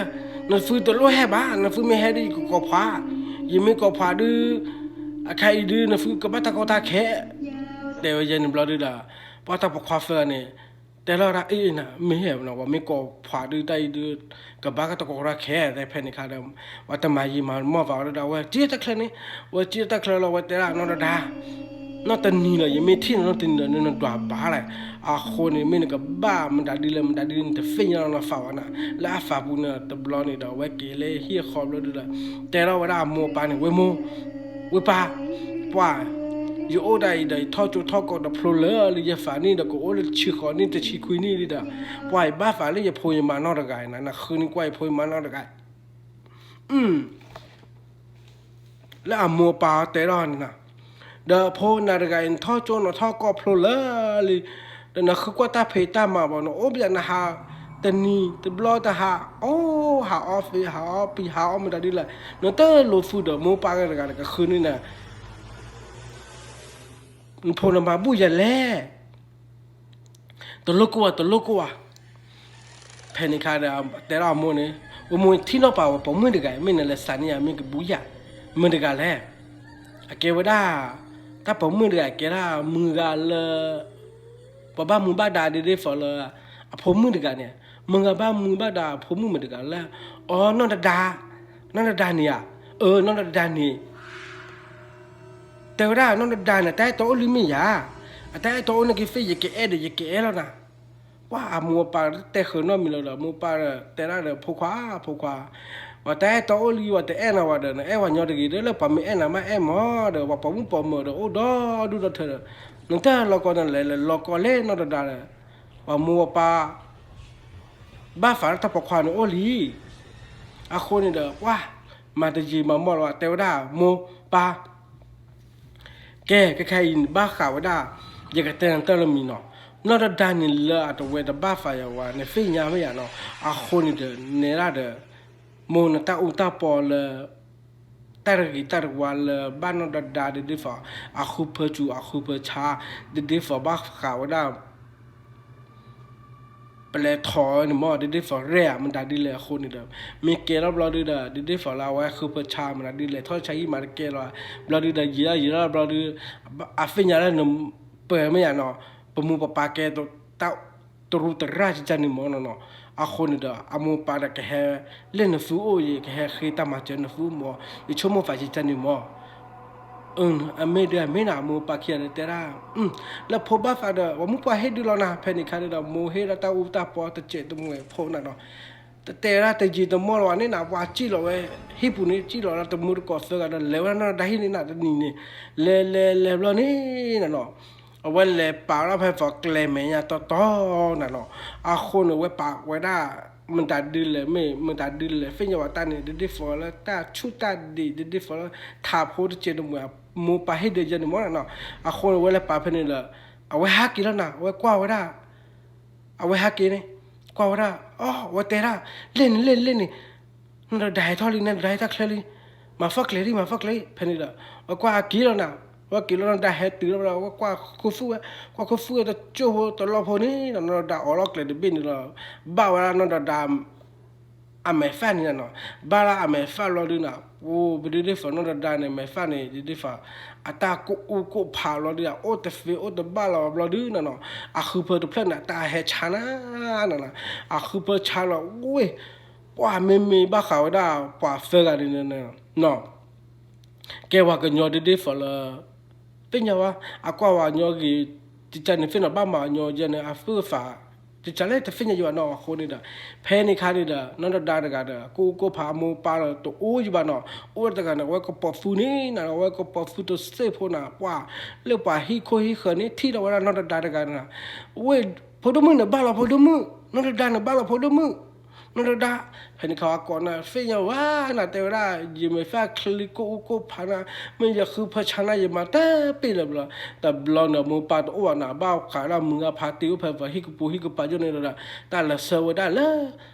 နသုတလိၣ်ဟဲဘၣ် နသုမ့ၢ်ဟဲဒ်ယကကိးဖး, ယမ့ၢ်ကိးဖးဒုး, အခါအံၤဒုး နသုကဘၣ်တၢ်ကီတၢ်ခဲ, တဲဝဲယဲန့ၣ်ဘျီဒုဒီး, ပှၤတၢ်ပိာ်ခွါသၢဂၤန့ၣ် တဲလီၤဒၣ်အ့ၣ်နၤ မ့ၢ်ဟဲဝဲနီၤ ပှၤမ့ၢ်ကိးဖးဒုးတၢ်အံၤဒုး, ကဘၣ်ကတၢ်ကီတၢ်ခဲ တဲဖဲန့ၣ်ခါဒီး, ပှၤတမၤယံာ်မၤမီၢ်ဘၣ်ဝဲဒၣ် ဝဲက့ၤတၢ်ချၢန့ၣ်, ဝဲက့ၤတၢ်ချၢလီၤ ဝဲတဲဒၣ်နီၢ်တဒါ, နီၢ်တနံၤလီၤ ယမ့ၢ်ထံၣ်နနီၢ်တနံၤဒီး နနဒွးဘၣ်လဲၣ်, အဃိန့ၣ် မ့ၢ်နကဘၣ်မတၤဒ်လဲၣ်မတၤဒ်လဲၣ် နတသ့ၣ်ညါလီၤနသးဘၣ်နၤ, လၢအသးပူၤန့ၣ် တဘျီန့ၣ်ဒီး ဝဲက့ၤလၢဟံၣ်ဃီဘျီဒုဒီး, တဲထီၣ်ဝဲဒၣ်အမိၢ်အပၢ်န့ၣ် ဝဲမိၢ်, ဝဲပၢ်, ပှၤ ယအိၣ်ဒၣ်အံၤဒီး ယထီၣ်ကၠိထီၣ်ကီးတဖျိလၢလၢယသးနံၣ်ဒီး ကအိၣ်လၢတဆံဃိးနံၣ်တဆံခွံနံၣ်လံဒီး, ပှၤယဘၣ်သးလၢယဖိယမါနီၢ်တဂၤအံၤနၤ, နဃုန့ၢ်ကွၢ်ယဖိယမါနီၢ်တဂၤ လၢအမိၢ်အပၢ်တဲထီၣ်န့ၣ်နၤ, ဒီးဖိနၤတဂၤအံၤ နထီၣ်ကၠိနထီၣ်ကီၢ်ဖျိလၢလံ, ဒီးနဃုကွၢ်တၢ်ဖံးတၢ်မၤဘၣ် နအိၣ်ဘၣ်နဟး, တနံၤတဘျီတဟး, အိၣ်ဟးအီၣ်သ့ ဟးအီၣ်ပံၤ ဟးအီၣ်မတၤဒ်လဲၣ်, နတလိၣ်သူဒီးမိၢ်ပၢ်ဂၤတဂၤန့ၣ် ကဃုန့ၢ်နၤ နဖိနမါဘူၣ်ယၤလဲၣ်, တလိၣ်ကိၢ်ဝဲ တလိၣ်ကိၢ်ဝဲ, ဖဲန့ၣ်ခါဒီး တဲဒၣ်အမိၢ်န့ၣ်, ဝဲမိၢ်ထံၣ်နီၢ်ပၤဝဲပိာ်မုၣ်တဂၤ မ့ၢ်နလဲၤစးန့ၢ်ယၤ မ့ၢ်ကဘူၣ်ယၤ, မတၤတဂၤလဲၣ်, အကဲဝဲဒၣ်, တၢ်ပိာ်မုၣ်တဂၤ ကဲဒၣ်မုၢ်ဂၤလၢ ပှၤဘၣ်မူဘၣ်ဒါဒ်ဒ်သိးလၢ အဖိမုၣ်တဂၤန့ၣ်, မုၢ်ဂၤဘၣ်မူဘၣ်ဒါအဖိမုၣ်မတၤတဂၤလဲၣ်, အိ နီၢ်တဒါ, နီၢ်တဒါန့ၣ်ဧါ, အၢ နီၢ်တဒါန့ၣ် တဲဝဲဒၣ်နီၢ်တဒါန့ၣ် တၢ်အဲၣ်တီအိၣ်လံမ့ၢ်ယၤ, အတၢ်အဲၣ်တီအိၣ်န့ၣ်က့ၤသ့ၣ် ယကအဲၣ်ဒီးယကအဲၣ်လီၤနၤ, ပှၤအမိၢ်အပၢ်တဲဃုာ်နီတမံၤလၢၤဒီး မိၢ်ပၢ်ဒီးတဲဒၣ်ဒီး ဖိခွါ ဖိခွါ, ပှၤတၢ်အဲၣ်တီအိၣ်လံ ပှၤတအဲၣ်နၤဝဲဒီး နအဲၣ်ပှၤညီတဂ့ၤဒီး လၢပှၤမ့ၢ်အဲၣ်နၤမးအဲၣ်မးဒီး ပှၤပိာ်မုၣ်ပိာ်မၢၤဒီးအိၣ်ဒီဒူၣ်ဒီထၢဒီး နတၢ်လီၤကီၢ်န့ၣ်လဲၤလဲၤလီၤကီၢ်လၢနီၢ်တဒါဒီး ပှၤမိၢ်ပၢ် ဘၣ်သးလၢတၢ်ပိာ်ခွါန့ၣ်အိၣ်လံ, အဃိန့ၣ်ဒီး ပှၤ မၤတယံာ်မၤမီၢ်လီၤ တဲဝဲဒၣ်မိၢ်ပၢ် ကဲ ခဲခဲအံၤန့ၣ် ဘၣ်ဃးဝဲဒၣ် ယကတဲနတၢ်လၢမံၤနီၤ, နီၢ်တဒါန့ၣ်လၢအတဝဲတဘၣ်သးယၤဝဲ နသ့ၣ်ညါမ့ၢ်ယၤနီၤ, အဃိန့ၣ်ဒီး နဲဒၣ်ဒီး မိၢ်နတၢ်အူတၢ်ပီလၢ တၢ်တဂ့ၤတၢ်တဝါလၢဘၣ်နီၢ်တဒါဒ်ဒ်သိး အဃုဖၢစူၤအဃုဖၢဆါ ဒ်ဒ်သိးဘၣ်ဃးဝဲဒၣ် ပလဲၤထီၣ်န့ၣ်မ့ၢ် ဒ်ဒ်သိးရဲၣ်ဧါ မတၤဒ်လဲၣ်အဃိန့ၣ်ဒီး မ့ၢ်ကဲထီၣ်ဘျီဒုဒီး ဒ်ဒ်သိးလၢအဝဲဃုဖၢဆါ မတၤဒ်လဲၣ် ထီၣ်ဆါဟံၣ်မၤတကဲလီၤ ဘျီဒုဒီး ယံာ်ထီၣ်ယံာ်ထီၣ်ဘျီဒု အသ့ၣ်ညါလၢနပၢၤမ့ၢ်ယၤနီၤ ပမိၢ်ပပၢ်ကဲတၢ် တရူးတရၣ်ကကန့ၣ်မ့ၢ်နီၤနီၤ, အဃိန့ၣ်ဒီး အမိၢ်ပၢ်ဒီးကဟဲ လၢနသုအိၣ်အံၤ ကဟဲဃ့တၢ်မၤစၢၤနသုအိၣ်မ့ၢ် ယဆိကမိၣ်သးကကန့ၣ်မ့ၢ် အမ့ၢ်ဒုးအမ့ၢ်နၤ အမိၢ်ပၢ်ခံဂၤန့ၣ်တဲဒၣ်, လၢဖိဘၣ်သးဒီး ပှၤမုၣ်ပှၢ်ဟ့ၣ်ဒုးလီၤနၤ. ဖဲန့ၣ်ခါန့ၣ်ဒီး မိၢ်ဟ့ၣ်ဒၣ်တၢ်အူတၢ်ပီတစဲးတမှဲၤဖိနၤနီၤ, တတဲဒၣ်တယံာ်တမီၢ်လီၤဘၣ်န့ၣ်နၤ, ပှၤစံၣ်လီၤဝဲ ဟံၣ်ပူၤန့ၣ် စံၣ်လီၤလၢတမူတကိးသၢဂၤဒီး လဲၤဝဲဒၣ်နီၢ်ဒီးဒါဟံၣ်န့ၣ်နၤတနံၤန့ၣ်, လဲၤလဲၤလဲၤဘျီန့ၣ်နၤနီၤ, အဝဲလဲၤပာ်ဒၣ်ဖဲပှၤကျဲမဲာ်ညါတီတီနၤနီၤ, အဃိန့ၣ် အဝဲပာ်ဝဲဒၣ် မတၤဒုလဲၣ် မ့ၢ်မတၤဒုလဲၣ် သ့ၣ်ညါဘၣ်တၢ်န့ၣ် ဒ်ဒ်သိးလၢတၢ်ဆူၣ်တၢ်ဒံး ဒ်ဒ်သိးလၢ ထးဖိတစဲးတမှဲၤ အမိၢ်ပၢ်ဟ့ၣ်ဒုးယဲန့ၣ်မီၢ်နၤနီၤ, အဃိန့ၣ် အဝဲလဲၤပာ်ဖဲန့ၣ်ဒီး အဝဲဟးက့ၤလီၤနၤ, အဝဲကွၢ်ဝဲဒၣ် အဝဲဟးက့ၤန့ၣ် ကွၢ်ဝဲဒၣ်, အီ အဝဲတဲဒၣ်, လဲၣ်န့ၣ်လဲၣ်န့ၣ်လဲၣ်န့ၣ်, နီၢ်ဒီးဒါဟဲထီၣ်လံ နီၢ်ဒီးဒါဟဲထီၣ်ချ့လံ, မၤဖီၣ်ကျဲၤလံ မၤဖီၣ်ကျဲၤလံ. ဖဲန့ၣ်ဒီး အဝဲကွၢ်က့ၤလီၤနၤ, အဝဲက့ၤလီၤ နီၢ်ဒီးဒါဟဲတုၤလီၤဒီး အဝဲကွၢ်ခိၣ်သူၣ်ဝဲ, ကွၢ်ခိၣ်သူၣ်ဝဲတကၠိၢ်ဖိတလီၢ်ဖိန့ၣ်ဒီး နီၢ်ဒီးဒါအိးလီၤကျဲၤတဘ့ၣ်န့ၣ်လီၤ, ဘၣ်ဝဲဒၣ်နီၢ်ဒီးဒါ အမဲာ်သၣ်န့ၣ်နၤနီၤ, ဘၣ်လၢအမဲာ်သၣ်လီၤဒုနၤ, အိၣ်ပဒုဒ်သိးနီၢ်ဒီးဒါန့ၣ် မဲာ်သၣ်န့ၣ် ဒ်ဒ်သိး အတၢ်ကိၢ်အူကိၢ်ဖးလီၤဒု အအိၣ်တသ့အိၣ်တဘၣ်လီၤဘျီဒုနၤနီၤ, အဃုဖၢတဖျၢၣ်န့ၣ် တၢ်ဟဲဆါနၤနၤ, အဃုဖၢဆါလီၤဝ့ၢ်, ပှၤမ့မ့ၢ်ဘၣ်ဃးဝဲဒၣ် ပှၤသၢဂၤန့ၣ်နၤနီၤ ကဲပှၤကညီဒ်ဒ်သိးလၢ သ့ၣ်ညါဝဲ အကွၢ်ဝဲညီဂ့ၤ ကကန့ၣ်သ့ၣ်နီၤ ဘၣ်မၤညီယဲန့ၣ် အသူၣ်အသး ကကလဲၣ်တသ့ၣ်ညါယဘၣ်နီၤ. အဃိန့ၣ်ဒီး ဖဲန့ၣ်ခါန့ၣ်ဒီး နီၢ်ဒီးဒါတဂၤဒီး ကိၢ်အူကိၢ်ဖးအမိၢ်ပၢ်လီၤတအိၣ်ယဘၣ်နီၤ. အိၣ်တဂၤန့ၣ် အဝဲကပိာ်သူန့ၣ်နၤ အဝဲကပိာ်သူတစ့ၢ်ဖိနၤ ပှၤ လၢပှၤဟံၣ်ခိၣ်ဟံၣ်ဃၢၤန့ၣ် ထံၣ်လီၤဝဲဒၣ်နီၢ်ဒီးဒါတဂၤနၤ. ဝ့ၢ် ဖိဒိၣ်မုၣ်န့ၣ်ဘၣ်လီၤဖိဒိၣ်မုၣ်, နီၢ်ဒီးဒါန့ၣ်ဘၣ်လီၤဖိဒိၣ်မုၣ် နီၢ်ဒီးဒါ ဖဲန့ၣ်ခါအကိးနၤ သ့ၣ်ညါဝဲနၤ တဲဝဲဒၣ် ယမဲာ်သၣ်ချံကိၢ်အူကိၢ်ဖးနၤ, မ့ၢ်ယဃုဖၢဆါနၤ ယမၤတပ့ၢ်လၢၤဘျီ, တဘျီန့ၣ် မိၢ်ပၢ်တအိၣ်ဘၣ်နၤ ဘၣ်ဃးဒၣ်မုၢ်ဂၤဖးတ့ၢ်အိၣ်ဖဲပှၤဟံၣ်ကပူၤဟံၣ်ကပၤယိၣ်န့ၣ်ဒီး တၢ်လဲၤဆှၢဝဲဒၣ်လၢ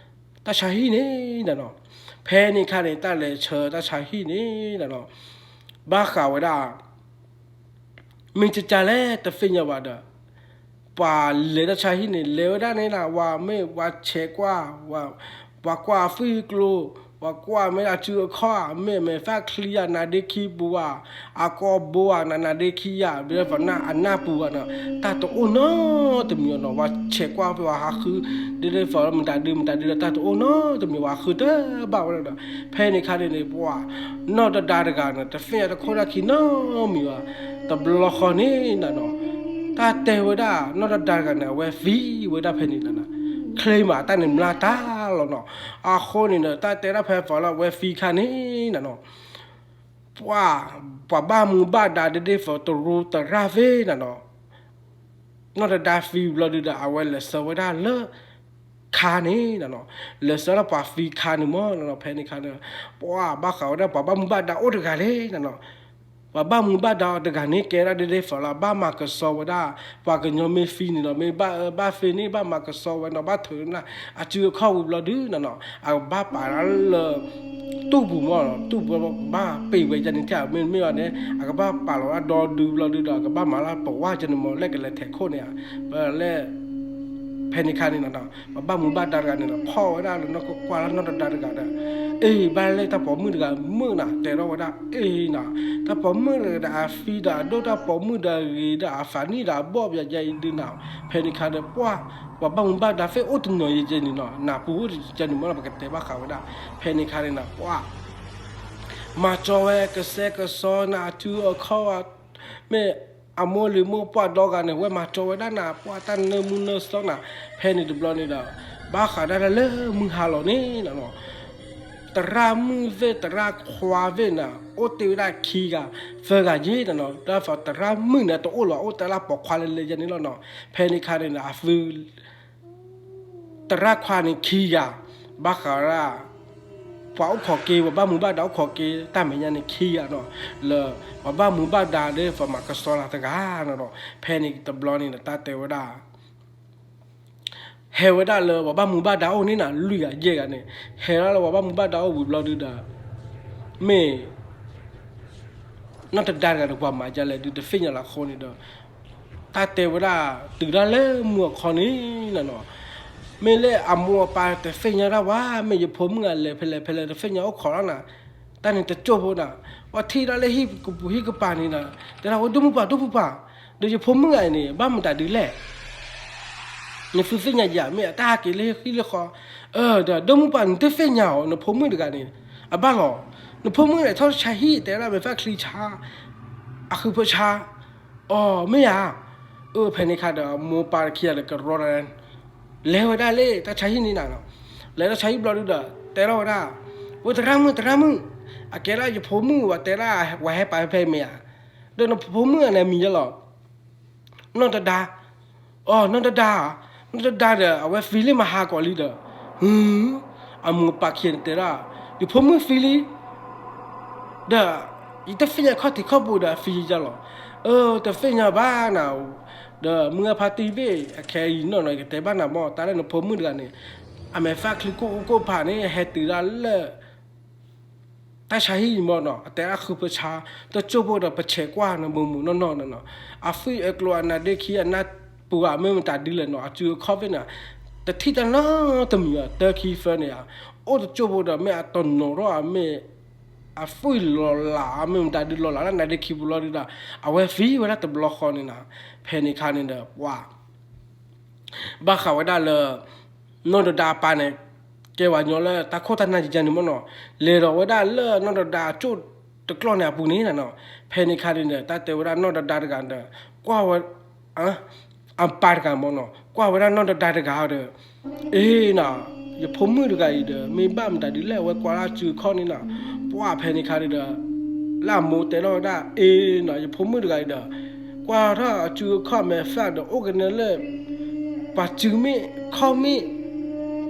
တၢ်ဆါဟံၣ်န့ၣ်နၤနီၤ. ဖဲန့ၣ်ခါန့ၣ် တၢ်လဲၤဆှၢတၢ်ဆါဟံၣ်န့ၣ်နၤနီၤ ဘၣ်ဃးဝဲဒၣ် မ့ၢ်ကကလဲၣ်တသ့ၣ်ညါဘၣ်ဒီး ပှၤလဲၤတၢ်ဆါဟံၣ်န့ၣ် လဲၤဝဲဒၣ်န့ၣ်နၤ ဝၤမ့ၢ်ပှၤဆဲးကွၢ်, ပှၤကွၢ်အသွံၣ်အကျိၤ, ပှၤကွၢ်မ့ၢ်အစုအခီၣ်ဧါ, မ့ၢ်အမဲာ်သၣ်ချံဧါ, နါဒ့ခံပူၤဧါ, အကိာ်ဘိဧါ, နနါဒ့ခံယၤ, ဘျီပနၢ်အနၢ်ပူၤဧါနီၤ, တၢ်တအိၣ်နီတမံၤနီၤ, ပှၤဆဲးကွၢ်ဖဲပှၤဟးဃု, ဒ်သိးလၢမတၤဒုမတၤဒုလၢတၢ်တအိၣ်နီတမံၤ ပှၤဃုတဘၣ်ဝဲဒၣ်ဒီး ဖဲန့ၣ်ခါန့ၣ်န့ၣ် ပှၤ နီၢ်ဒီးဒါတဂၤန့ၣ် တသ့ၣ်ညါတခိၣ်တၢ်ခံနီတမံၤဘၣ်, တဘျီဃီန့ၣ်နၤနီၤ တၢ်တဲဝဲဒၣ် နီၢ်ဒီးဒါတဂၤန့ၣ် အဝဲသံဝဲဒၣ်ဖဲန့ၣ်နၤနီၤ, ချ့မးတၢ်န့ၣ်မျါတၢ်လီၤနီၤ, အဃိန့ၣ်ဒီး တၢ်တဲဒၣ်ဖဲပှၤလၢအဝဲသံခါန့ၣ်နၤနီၤ ပှၤ ပှၤဘၣ်မူဘၣ်ဒါဒ်ဒ်သိးတရူးတရၣ်သ့ၣ်နၤနီၤ နီၢ်ဒီးဒါသံဘျီဒုဒီး အဝဲလဲၤဆှၢဝဲဒၣ်လၢ ခါန့ၣ်နၤနီၤ, လဲၤဆှၢလၢပှၤသံခါန့ၣ်မ့ၢ်နၤနီၤ, ဖဲန့ၣ်ခါန့ၣ် ပှၤဘၣ်ဃးဝဲဒၣ်ပှၤဘၣ်မူဘၣ်ဒါအိၣ်တဂၤလဲၣ်နၤနီၤ, ပှၤဘၣ်မူဘၣ်ဒါအိၣ်တဂၤန့ၣ် ကဲဒၣ်ဒ်ဒ်သိးလၢဘၣ်မၤကဆှီဝဲဒၣ် ပှၤကညီမ့ၢ်သံန့ၣ်နီၤ, မ့ၢ်ဘၣ်အၢဘၣ်သီန့ၣ် ဘၣ်မၤကဆှီဝဲနီၤ, ဘၣ်ထုးနၤ အစုအခီၣ်ဝံၤဘျီဒုနၤနီၤ, အကဘၣ်ပာ်လၢ တူၢ်ပူၤမ့ၢ်နီၤ, တူၢ်ပူၤဘၣ်ပ့ၤဝဲယဲန့ၣ် မ့တမ့ၢ်ဘၣ်န့ၣ် အကဘၣ်ပာ်လီၤဝဲဒီဒုဘျီဒုဒီး အကဘၣ်မၤလၢပဝါယဲန့ၣ်မ့ၢ် လဲၣ်ကလဲၤထဲးခိၣ်န့ၣ်ဧါ, လၢ ဖဲန့ၣ်ခါန့ၣ်နၤနီၤ ပှၤဘၣ်မူဘၣ်ဒါတဂၤန့ၣ်ဒီး ဖီၣ်ဝဲဒၣ်လၢနီၢ်ကကွၢ်လၢနီၢ်ဒီးဒါတဂၤဒီး အ့ၣ် ဘၣ်လၢတၢ်ပိာ်မုၣ်တဂၤမုာ်နၤ တဲထီၣ်ဝဲဒၣ် အ့ၣ်နၤ တၢ်ပိာ်မုၣ်တဂၤဒီးအသံဒီးအဒိၣ် တၢ်ပိာ်မုၣ်ဒီးအဂ့ၤဒီးအသးနံၣ်ဒီးအဘီၣ်ပယီၤယဲအံၤဒုနၤ, ဖဲန့ၣ်ခါဒီး ပှၤ ပှၤဘၣ်မူဘၣ်ဒါသ့ၣ်အိၣ်တနီၤယဲန့ၣ်နီၤ နၢ်ပူၤအိၣ်ယဲန့ၣ်မ့ၢ်နီၤ ပကတဲဘၣ်ဃးဝဲဒၣ် ဖဲန့ၣ်ခါန့ၣ်နၤ ပှၤ မၤကၠီဝဲကစဲကစီနၤ အစုအခီၣ် မ့ၢ်အမိၢ်လံၤမိၢ်ပှၢ်ဒီဂၤန့ၣ် ဝဲမၤကၠီဝဲဒၣ်နၤ ပှၤတၢ်နၢမူနၢသီနၤ, ဖဲန့ၣ်တဘျီန့ၣ်ဒီး ဘၣ်ဃးဒၣ်လၢမုၢ်ဟါလီၤန့ၣ်နၤနီၤ သရၣ်မုၣ်သ့ၣ်သရၣ်ခွါသ့ၣ်နၤ အိၣ်တ့ၢ်ဝဲဒၣ်ခံဂၤ သၢဂၤယဲနၤနီၤ, တၢ်သရၣ်မုၣ်န့ၣ် တအိၣ်လီၤ အိၣ်တ့ၢ်လၢပိာ်ခွါလဲၤလဲၤယဲန့ၣ်လီၤနီၤ, ဖဲန့ၣ်ခါန့ၣ်နၤ အသု သရၣ်ခွါန့ၣ်ခံဂၤ ဘၣ်ဃးဝဲဒၣ် ပှၤအိၣ်ခိးက့ၤ ပှၤဘၣ်မူဘၣ်ဒါအိၣ်ခိးက့ၤ တၢ်မဲာ်ညါန့ၣ်ခံဂၤနီၤ, လၢ ပှၤဘၣ်မူဘၣ်ဒါဒီး ပှၤမၤကဆှီလၢတဂၤနီၤ, ဖဲန့ၣ်တဘျီန့ၣ် တၢ်တဲဝဲဒၣ် ဟဲဝဲဒၣ်လၢပှၤဘၣ်မူဘၣ်ဒါအိၣ်န့ၣ်နၤ လွံၢ်ဂၤယဲၢ်ဂၤန့ၣ် ဟဲဒၣ်လၢပှၤဘၣ်မူဘၣ်ဒါအိၣ်ဝံၤဘျီဒုဒီး မ့ၢ် နီၢ်တဒါတဂၤဒီး ပှၤမၤဒ်လဲၣ်ဒုး တသ့ၣ်ညါလၢအဃိန့ၣ်ဒီး တၢ်တဲဝဲဒၣ် တုၤဒၣ်လၢမုၢ်အခီန့ၣ်နၤနီၤ, မ့ၢ်လၢအမိၢ်အပၢ်တသ့ၣ်ညါတၢ်ဘၣ် မ့ၢ်ယဖိမုၣ်ဂၤလဲၤဖဲလဲၣ်ဖဲလဲၣ်တသ့ၣ်ညါအိၣ်ခိးလီၤနၤ, တၢ်န့ၣ်တကၠိၢ်ဖိနၤ, ပှၤထံၣ်ဒၣ်လၢဟံၣ်ကပူၤဟံၣ်ကပၤန့ၣ်နၤ, တဲဒၣ်ဝဲဒိၣ်မုၢ်ပၢ်ဒိၣ်မုၢ်ပၢ်, ဒီးယဖိမုၣ်ဂၤအံၤန့ၣ် ဘၣ်မတၤဒုးလဲၣ် နသုသ့ၣ်ညါယၤ မ့ၢ်အတၢ်ဟးက့ၤလၢဟံၣ်လၢဃီ, ဒီးဒိၣ်မုၢ်ပၢ်နတသ့ၣ်ညါအီၤ နဖိမုၣ်တဂၤန့ၣ်, အဘၣ်လီၤ, နဖိမုၣ်န့ၣ်ထီၣ်ဆါဟံၣ် တဲဒၣ်မဲာ်သၣ်ချံဆါ, အဃုဖၢဆါ, အိ မ့ၢ်ဧါ, အၢ ဖဲန့ၣ်ခါဒီး မိၢ်ပၢ်တခံဂၤဒီးကရီတၢ် လဲၤဝဲဒၣ်လၢတၢ်ဆါဟံၣ်န့ၣ်နၤနီၤ, လဲၤတၢ်ဆါဟံၣ်ဘျီဒုဒီး တဲထီၣ်ဝဲဒၣ်, ဝဲသရၣ်မုၣ် သရၣ်မုၣ်, အကဲဒၣ်ယဖိမုၣ် ဝဲတဲဒၣ် ဝဲဟဲပာ်ဖဲဖဲမ့ၢ်ဧါ, ဒီးနဖိမုၣ်အန့ၣ်မံၤယဲလီၤ နီၢ်တဒါ, အိ နီၢ်တဒါ, နီၢ်တဒါဒီး အဝဲ feel လံမဟါကီးလံဒီး, အမိၢ်ပၢ်ခံဂၤန့ၣ်တဲဒၣ်, ယဖိမုၣ် feel လံ ဒီး ယတသ့ၣ်ညါခီၣ်ထံးခီၣ်ဘိဒီး feel ယဲလီၤ, အၢ တသ့ၣ်ညါဘၣ်နၤ, ဒီးမုၢ်အဖါတံၢ်ဘ့ၣ် အခဲအံၤနီၢ်နီၤ ယကတဲဘၣ်နၤမ့ၢ် တၢ်လၢနဖိမုၣ်တဂၤန့ၣ်, အမဲာ်သၣ်ချံကိၣ်အူကိၣ်ဖးန့ၣ် ဟဲတုၤဒၣ်လၢ တၢ်ဆါဟံၣ်မ့ၢ်နီၤ အတဲဒၣ်ဃုဖၢဆါ, တစိၢ်ဖိဒီးပဆဲးကွၢ်နၤ မိၢ်မိၢ်နီၢ်နီၢ်နီၤနီၤ, အသွံၣ်အကျိၤအနါဒ့ခံ အနၢ်ပူၤဧါမ့ၢ်မတၤဒ်လဲၣ်နီၤ အစုအခီၣ်ဖဲန့ၣ်, တထံၣ်တၢ်နီတမံၤဘၣ် တၢခံသၢန့ၣ်ဧါ, အိၣ်တစိၢ်ဖိဒီးမ့ၢ်အတနီၤထီၣ်ဧါ မ့ၢ်အသွံၣ်လီၤလးဧါ မ့ၢ်မတၤဒ်လီၤလးလၢနါဒ့ခံပူၤလီၤဒုဒီး အဝဲ feel ဝဲဒၣ်တဘျီဃီန့ၣ်နီၤ, ဖဲန့ၣ်ခါန့ၣ်ဒီး ပှၤ ဘၣ်ဃးဝဲဒၣ်လၢ နီၢ်တဒါအပၢ်န့ၣ် ကဲပှၤကညီလၢတၢ်ခိၣ်တၢ်နၢ်ယကန့ၣ်မ့ၢ်နီၤ, လဲၤဒီးဝဲဒၣ်လၢနီၢ်တဒါအကၠိၣ်တကျီၢ်န့ၣ်အပူၤန့ၣ်နီၤ, ဖဲန့ၣ်ခါန့ၣ်ဒီး တၢ်တဲဝဲဒၣ်နီၢ်တဒါတဂၤဒီး ကွၢ်ဝဲ အပၢ်တဂၤမ့ၢ်နီၤ ကွၢ်ဝဲဒၣ်နီၢ်တဒါတဂၤဒီး အ့နီၤ, ယဖိမုၣ်တဂၤအံၤဒီး မ့ၢ်ဘၣ်မတၤဒ်လဲၣ် အဝဲကွၢ်လၢအစုအခီၣ်န့ၣ်နီၤ, ပှၤဖဲန့ၣ်ခါန့ၣ်ဒီး လၢအမိၢ်တဲထီၣ်ဝဲဒၣ် အ့နီၤ ယဖိမုၣ်တဂၤအံၤဒီး ကွၢ်ထီၣ်အစုအခီၣ်မဲာ်သၣ်ဒီး အိၣ်ကနဲလၢ ပှၤစုမ့ၣ်ခီၣ်မ့ၣ်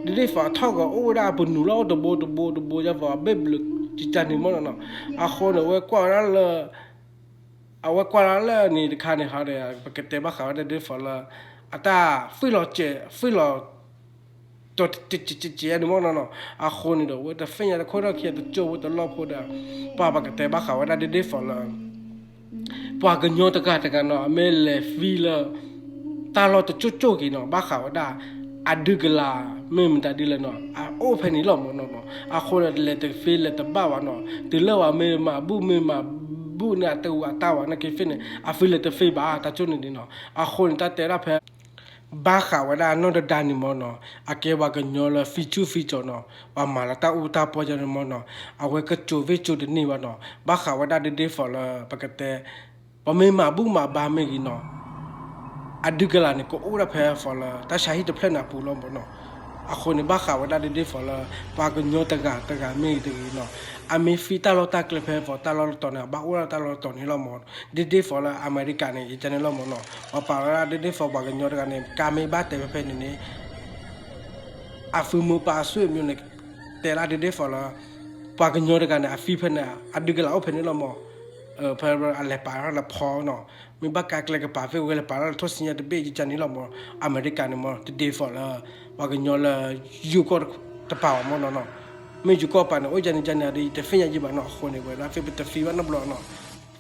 ဒ်ဒ်သိးထီၣ်ကီး အိၣ်ဝဲဒၣ်ပနူးလီၤအိၣ်တဘိတဘိတဘိ ယဲသိးအဘ့ၣ်ဘျုးကကန့ၣ်မ့ၢ်နီၤနီၤ, အဃိန့ၣ် အဝဲကွၢ်ဝဲဒၣ်လၢ အဝဲကွၢ်လၢန့ၣ်တခါန့ၣ်ဟီဒီး ပကတဲဘၣ်ဃးဝဲဒၣ်ဒ်သိးလၢ အတၢ်သွံၣ်လီၤစဲး သွံၣ်လီၤ တကကကကန့ၣ်မ့ၢ်နီၤနီၤ, အဃိန့ၣ်ဒီး အဝဲတသ့ၣ်ညါတခိၣ်ထီၣ်ခံ တစိၢ်ဖိတလီၢ်ဖိဒီး ပှၤပကတဲဘၣ်ဃးဝဲဒၣ်ဒ်ဒ်သိးလၢ ပှၤကညီတဂၤတဂၤနီၤ အမ့ၢ်လဲၤသံလၢ တၢ်လီၢ်တကၠိၣ်ကၠိၣ်က့ၤနီၤ ဘၣ်ဃးဝဲဒၣ် အဒုၣ်ကလၤ မ့ၢ်မတၤဒ်လဲၣ်နီၤ အအိၣ်ဖဲန့ၣ်လီၤမ့ၢ်နီၤနီၤ, အဃိန့ၣ် လဲၤတသ့လဲၤတဘၣ်ဘၣ်နီၤ, တုၤလၢပှၤမ့ၢ်မၤဘူၣ်မ့ၢ်မၤဘူၣ်န့ၣ် အတဝံၤအတၢ်ဝဲနာ်က့သ့ၣ်န့ၣ် အသံလဲၤတသ့ဘၣ် တၢ်ကၠိၣ်န့ၣ်ဒ်နီၤ, အဃိန့ၣ် တၢ်တဲဒၣ်ဖဲ ဘၣ်ဃးဝဲဒၣ်နီၢ်တဒါန့ၣ်မ့ၢ်နီၤ, အကဲပှၤကညီလၢသံဆူၣ်သံစီၤနီၤ, ပှၤမၤလၢတၢ်အူတၢ်ပီၢ်ယဲန့ၣ်မ့ၢ်နီၤ, အဝဲကစိၤဝ့ၢ်စိၤတန့ၢ်ဘၣ်နီၤ, ဘၣ်ဃးဝဲဒၣ်ဒ်ဒ်သိးလၢ ပကတဲ ပမ့ၢ်မၤဘူၣ်မၤဘါမ့ၢ်ဂ့ၤနီၤ, အဒုၣ်ကလၤန့ၣ် ကအိၣ်ဒၣ်ဖဲသိးလၢ တၢ်ဆါဟံၣ်တဖျၢၣ်န့ၣ်အပူၤလီၤမ့ၢ်နီၤ, အဃိန့ၣ် ဘၣ်ဃးဝဲဒၣ်ဒ်ဒ်သိးလၢ ပှၤကညီတဂၤတဂၤမ့ၢ်ဂ့ၤတဂ့ၤနီၤ, အမ့ၢ်သံတၢ်လီၢ်တၢ်ကျဲဖဲသိးတၢ်လီၢ်တတီၤန့ၣ် အဘၣ်အိၣ်ဒၣ်တၢ်လီၢ်တတီၤန့ၣ်လီၤမ့ၢ်, ဒ်ဒ်သိးလၢအမဲရကၤန့ၣ် ယကန့ၣ်လီၤမ့ၢ်နီၤ, ပှၤပာ်ဝဲဒၣ်ဒ်ဒ်သိးပှၤကညီတဂၤန့ၣ် ကါမ့ၢ်ဘၣ်တဲဖဲဖဲန့ၣ်န့ၣ် အသုမိၢ်ပၢ်အဆွေမျိုးန့ၣ် တဲလၢဒ်ဒ်သိးလၢ ပှၤကညီတဂၤန့ၣ် အသံဖဲန့ၣ် အဒုၣ်ကလၤအိၣ်ဖဲန့ၣ်လီၤမ့ၢ်, ဖဲအလဲၤပာ်လၢဖီနီၤ, မ့ၢ်ဘၣ်ကါကျဲကပၤသ့ၣ်ဝဲလဲၤပာ်လၢထိၣ်စံညါတဘ့ၣ်ယကန့ၣ်လီၤမ့ၢ်, အမဲရကၤန့ၣ်မ့ၢ် ဒ်ဒ်သိးလၢ ပှၤကညီလၢ ယိၤကီၢ်တပာ်ဘၣ်မ့ၢ်နီၤနီၤ, မ့ၢ်ယိၤကီၢ်ပာ်န့ၣ် အိၣ်ယၤန့ၣ်ယၤန့ၣ်ဒီး ယတသ့ၣ်ညါယံၤဘၣ်နီၤ, အဃိန့ၣ် ဝဲဒၣ်သ့ၣ်ပတသံဘၣ်နီတဘျီနီၤ,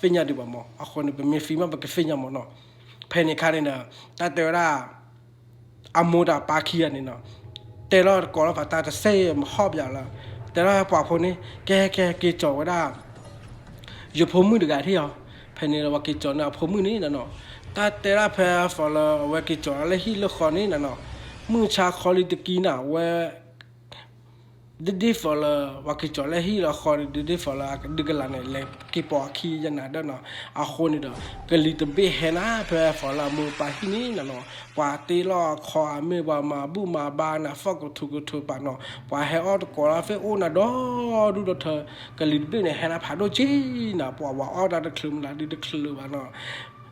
သ့ၣ်ညါဒံးဘၣ်မ့ၢ်, အဃိန့ၣ် ပမ့ၢ်သံမး ပကသ့ၣ်ညါမ့ၢ်နီၤ, ဖဲန့ၣ်ခါန့ၣ်ဒီး တၢ်တဲဝဲဒၣ် အမိၢ်ဒီးအပၢ်ခံဂၤန့ၣ်နီၤ, တဲလီၤတကိးလီၤပာ်တၢ်တစဲးမဟီၣ်ပယီၤလၢ, တဲလီၤပှၤဖိန့ၣ် ကဲကဲက့ၤကၠီၤဝဲဒၣ် ယဖိမုၣ်တဂၤထံၣ်အီၤ, ဖဲန့ၣ်ဒီးပှၤက့ၤကၠီၤန့ၢ်အဖိမုၣ်န့ၣ်နီၤ, တၢ်တဲဒၣ်ဖဲသိးလၢအဝဲက့ၤကၠီၤလၢဟံၣ်လၢဃီန့ၣ်နီၤ, မုၢ်ဆါခီလံတကံနီၤ အဝဲ ဒ်ဒ်သိးလၢ ပှၤက့ၤကၠီၤလၢဟံၣ်လၢဃီန့ၣ် ဒ်ဒ်သိးလၢအကဒုၣ်ကလၤန့ၣ် လဲၤက့ၤပိာ်အခံယနၤဒၢနီၤ, အဃိန့ၣ်ဒီး ကလံၤတဘ့ၣ်ဟဲနၤဖဲသိးလၢအမိၢ်အပၢ်ဟံၣ်န့ၣ်နီၤနီၤ, ပှၤတ့လီၤအခီအမ့ၢ် ပှၤမၤဘူၣ်မၤဘါနၤ သီၣ်ကထူကထူပာ်နီၤ, ပှၤဟဲအီၣ်တကိးလီၤသ့ၣ်အိၣ်နၤဒီဒူၣ်ဒီထၢ, ကလံၤတဘ့ၣ်န့ၣ် ဟဲနၤဖးဒိၣ်က့ၤနၤ, ပှၤဝၤအီၣ်တၢ်တချုးမနုၤဒ်တချုးဘၣ်နီၤ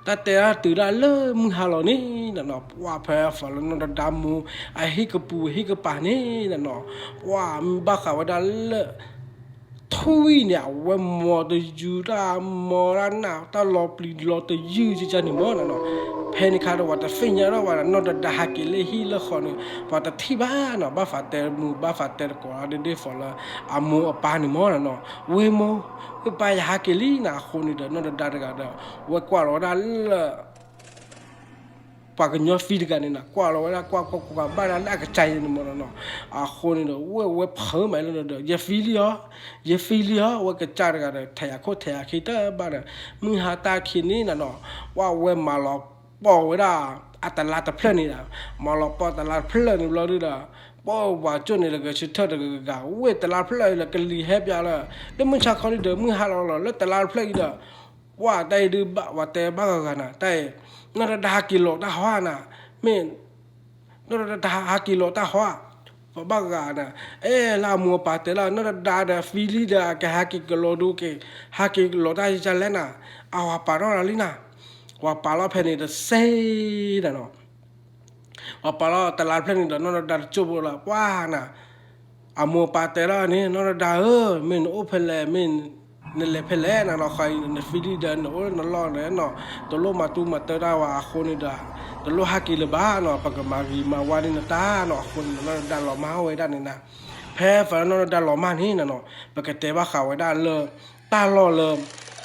တၢ်တဲဒၣ်တုၤဒၣ်လၢမုၢ်ဟါလီၤန့ၣ်နီၤနီၤ, ပှၤဖဲသိးလၢနီၢ်တဒါမိၢ် အဟံၣ်ကပူၤဟံၣ်ကပၤန့ၣ်နီၤနီၤ, ပှၤမ့ၢ်ဘၣ်ဃးဝဲဒၣ်လၢ ထွံၣ်န့ၣ် အဝဲမီၤတယုၢ်တၢ်မီၤတၢ်နး တၢ်လီၤပျံၤလီၤတယုၢ်ကကန့ၣ်မ့ၢ်နီၤနီၤ, ဖဲန့ၣ်ခါဒီး ပှၤတသ့ၣ်ညါထီၣ်ဘၣ်ဒီး နီၢ်တဒါဟးက့ၤလၢဟံၣ်လၢဃီန့ၣ် ပှၤတထံၣ်ဘၣ်နီၤ, ဘၣ်သးတဲမုာ် ဘၣ်သးတဲတကိးဒ်ဒ်သိးလၢ အမိၢ်အပၢ်န့ၣ်မ့ၢ်နီၤနီၤ, ဝ့ၢ်မိၢ် ဝ့ၢ်ပၢ်ယဟးက့ၤလံနီၤ, အဃိန့ၣ်ဒီး နီၢ်တဒါတဂၤဒီး ဝဲကွၢ်လီၤဝဲဒၣ်လၢ ပှၤကညီသံတဂၤန့ၣ်နီၤ, ကွၢ်လီၤဝဲဒၣ် ကွၢ်ကွၢ်ကွၢ်ကွၢ်ဘၣ်ဒၣ်လၢအကစၢ်ယဲန့ၣ်မ့ၢ်နီၤနီၤ, အဃိန့ၣ်ဒီး ဝဲဝဲဖုးမးလၢဒီး ယသံလံဧါ, ယသံလံဧါ, ဝဲကစၢ်တဂၤဒီး ထဲးယၤခိၣ်ထဲးယၤခံတဘၣ်ဒီး မုၢ်ဟါတၢ်ခံန့ၣ်နီၤနီၤ, ပှၤဝဲမၤလီၤပီၢ်ဝဲဒၣ် အတလါတဖျၢၣ်န့ၣ်ဒီး မၤလီၤပီၢ်တလါတဖျၢၣ်န့ၣ်ဘျီဒုဒီး ပှၤဝၤကၠိၣ်န့ၣ်လၢကဆၢထၢၣ်တဂၤဂၤဂၤ ဝ့ၢ်တလါတဖျၢၣ်လၢကလံၤဟဲပၠးလၢ လၢမုၢ်ဆါခီန့ၣ်ဒီး မုၢ်ဟါလီၤလီၤလၢတလါတဖျၢၣ်အံၤဒီး ပှၤတၢ်အံၤဒုး ပှၤတဲဘၣ်ဂၤဂၤနၤ, တၢ်အံၤ နီၢ်တဒါဟးက့ၤလီၤတၢ်ဟီဧါနၤ, မ့ၢ် နီၢ်တဒါဟးက့ၤလီၤတၢ်ဟီဧါ, ပှၤဘၣ်ဂၤနၤ, အဲၣ်လၢအမိၢ်အပၢ်တဲလၢ နီၢ်တဒါဒီး ဖံလံဒီး အကဟးက့ၤကလီၤဒုးက့ၤ ဟးက့ၤကလီၤတၢ်ယကလဲၣ်နၤ, အဝၤပာ်ထီၣ်လီၤလံနၤ, ပှၤပာ်လီၤဖဲန့ၣ်တစဲးနၤနီၤ ပှၤပာ်လီၤတလါတဖျၢၣ်န့ၣ်ဒီး နီၢ်တဒါတကၠိၢ်ဖိလၢ ပှၤနၤ, အမိၢ်အပၢ်တဲလီၤန့ၣ် နီၢ်တဒါဧၢ, မ့ၢ်နအိၣ်ဖဲလဲၣ်, မ့ၢ်နလဲၤဖဲလဲၣ်နၤနီၤ, ဃီအံၤ နဖံလံဒီး နအိၣ်နလီၢ်န့ၣ်နီၤ, တလိၣ်မၤတူၢ်မၤတၢၢ်တၢ်ဝဲအဃိန့ၣ်ဒီး တလိၣ်ဟးက့ၤလၢၤဘၣ်နီၤ, ပကမၤဂ့ၤမၤဝါန့ၢ်နတၢ်နီၤ, အဃိန့ၣ်ဒီး နီၢ်တဒါလီၤမၢ်ဝဲဒၣ်န့ၣ်နၤ, ဖဲဖဲနီၢ်တဒါလီၤမၢ်န့ၣ်နၤနီၤ, ပကတဲဘၣ်ဃးဝဲဒၣ်လၢ တၢ်လီၢ်လၢ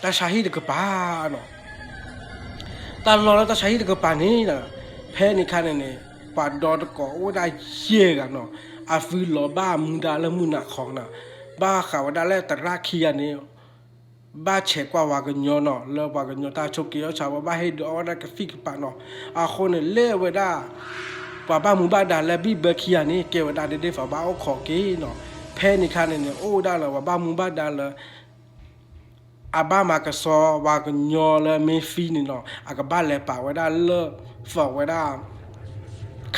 တၢ်ဆါဟံၣ်တကပၤနီၤ တၢ်လီၢ်လၢတၢ်ဆါဟံၣ်တကပၤန့ၣ်, ဖဲန့ၣ်ခါန့ၣ်န့ၣ် ပှၤဒီတကိးအိၣ်ဝဲဒၣ်ယဲၢ်ဂၤနီၤ, အသုလီၤဘၣ်မူဒါလၢမုၢ်နၤခီနီၤ, ဘၣ်ဃးဝဲဒၣ်လၢသရၣ်ခံဂၤန့ၣ် ဘၣ်ဆဲးကွၢ်ဝၤကညီနီၤ, လၢပှၤကညီတၢ်ဆိးက့အီၣ်ဆါ ပှၤဘၣ်ဟ့ၣ်ဒုးအီၣ်ဝဲဒၣ်ကသံၣ်ကပၤနီၤ, အဃိန့ၣ် လဲၣ်ဝဲဒၣ် ပှၤဘၣ်မူဘၣ်ဒါလၢဘံၣ်ဘၢခံဂၤန့ၣ် ကဲဝဲဒၣ်ဒ်ဒ်သိးဘၣ်အိၣ်ခိးက့ၤနီၤ, ဖဲန့ၣ်ခါန့ၣ်န့ၣ် အိၣ်ဝဲဒၣ်လၢပှၤဘၣ်မူဘၣ်ဒါလၢ အဘၣ်မၤကဆှီပှၤကညီလၢမ့ၢ်သံန့ၣ်နီၤ, အကဘၣ်လဲၤပာ်ဝဲဒၣ်လၢ သိးဝဲဒၣ်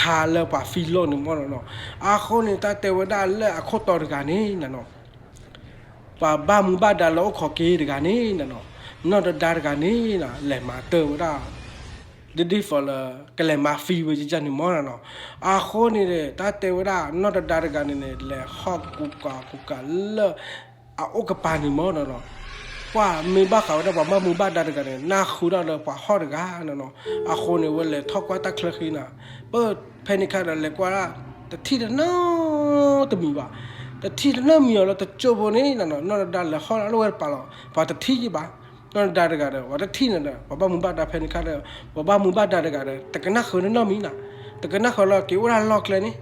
ခါလၢပှၤသံလီၢ်န့ၣ်မ့ၢ်နီၤနီၤ, အဃိန့ၣ် တၢ်တဲဝဲဒၣ်လၢအခိၣ်တီတဂၤန့ၣ်နၤနီၤ, ပှၤဘၣ်မူဘၣ်ဒါလၢအိၣ်ခိးက့ၤတဂၤန့ၣ်နၤနီၤ, နီၢ်တဒါတဂၤန့ၣ် လဲၤမၤတၢ်ဝဲဒၣ် ဒ်ဒ်သိးလၢ ကလဲၤမၤသံဝဲယကန့ၣ်မ့ၢ်နီၤနီၤ, အဃိန့ၣ် တၢ်တဲဝဲဒၣ်နီၢ်တဒါတဂၤန့ၣ်န့ၣ် လဲၤဟီၣ်ကူကၤကူကၤလၢ အအိၣ်ကပၤန့ၣ်မ့ၢ်နီၤနီၤ, ပှၤမ့ၢ်ဘၣ်ဃးဝဲဒၣ်ပှၤဘၣ်မူဘၣ်ဒါတဂၤန့ၣ် နၢ်ဟူဒၣ်လၢပှၤဟီၣ်တဂၤနီၤနီၤ, အဃိန့ၣ် ဝဲလဲၤထီၣ်ကွၢ်တၢ်ချၢဃံနၤ, ပဖဲန့ၣ်ခါဒီးလဲၤကွၢ်ဒၣ် တထံၣ်တနီတမံၤဘၣ်, တထံၣ်တနီတမံၤအီၤလၢတကၠိဖိန့ၣ်နီၤနီၤ, နီၢ်တဒါလဲၤဟီၣ်လၢဝဲတပၤလီၤ, ပှၤတထံၣ်ယဘၣ်, နီၢ်တဒါတဂၤဒီး ပှၤတထံၣ်န့ၣ်ဒီး ပှၤဘၣ်မူဘၣ်ဒါဖဲန့ၣ်ခါဒီး ပှၤဘၣ်မူဘၣ်ဒါတဂၤဒီး တကနၣ်ဃုာ်နီတမံၤနီၤ, တကနၣ်ဃုာ်လၢက့ၤအိၣ်ဒၣ်လီၢ်ကျဲန့ၣ်,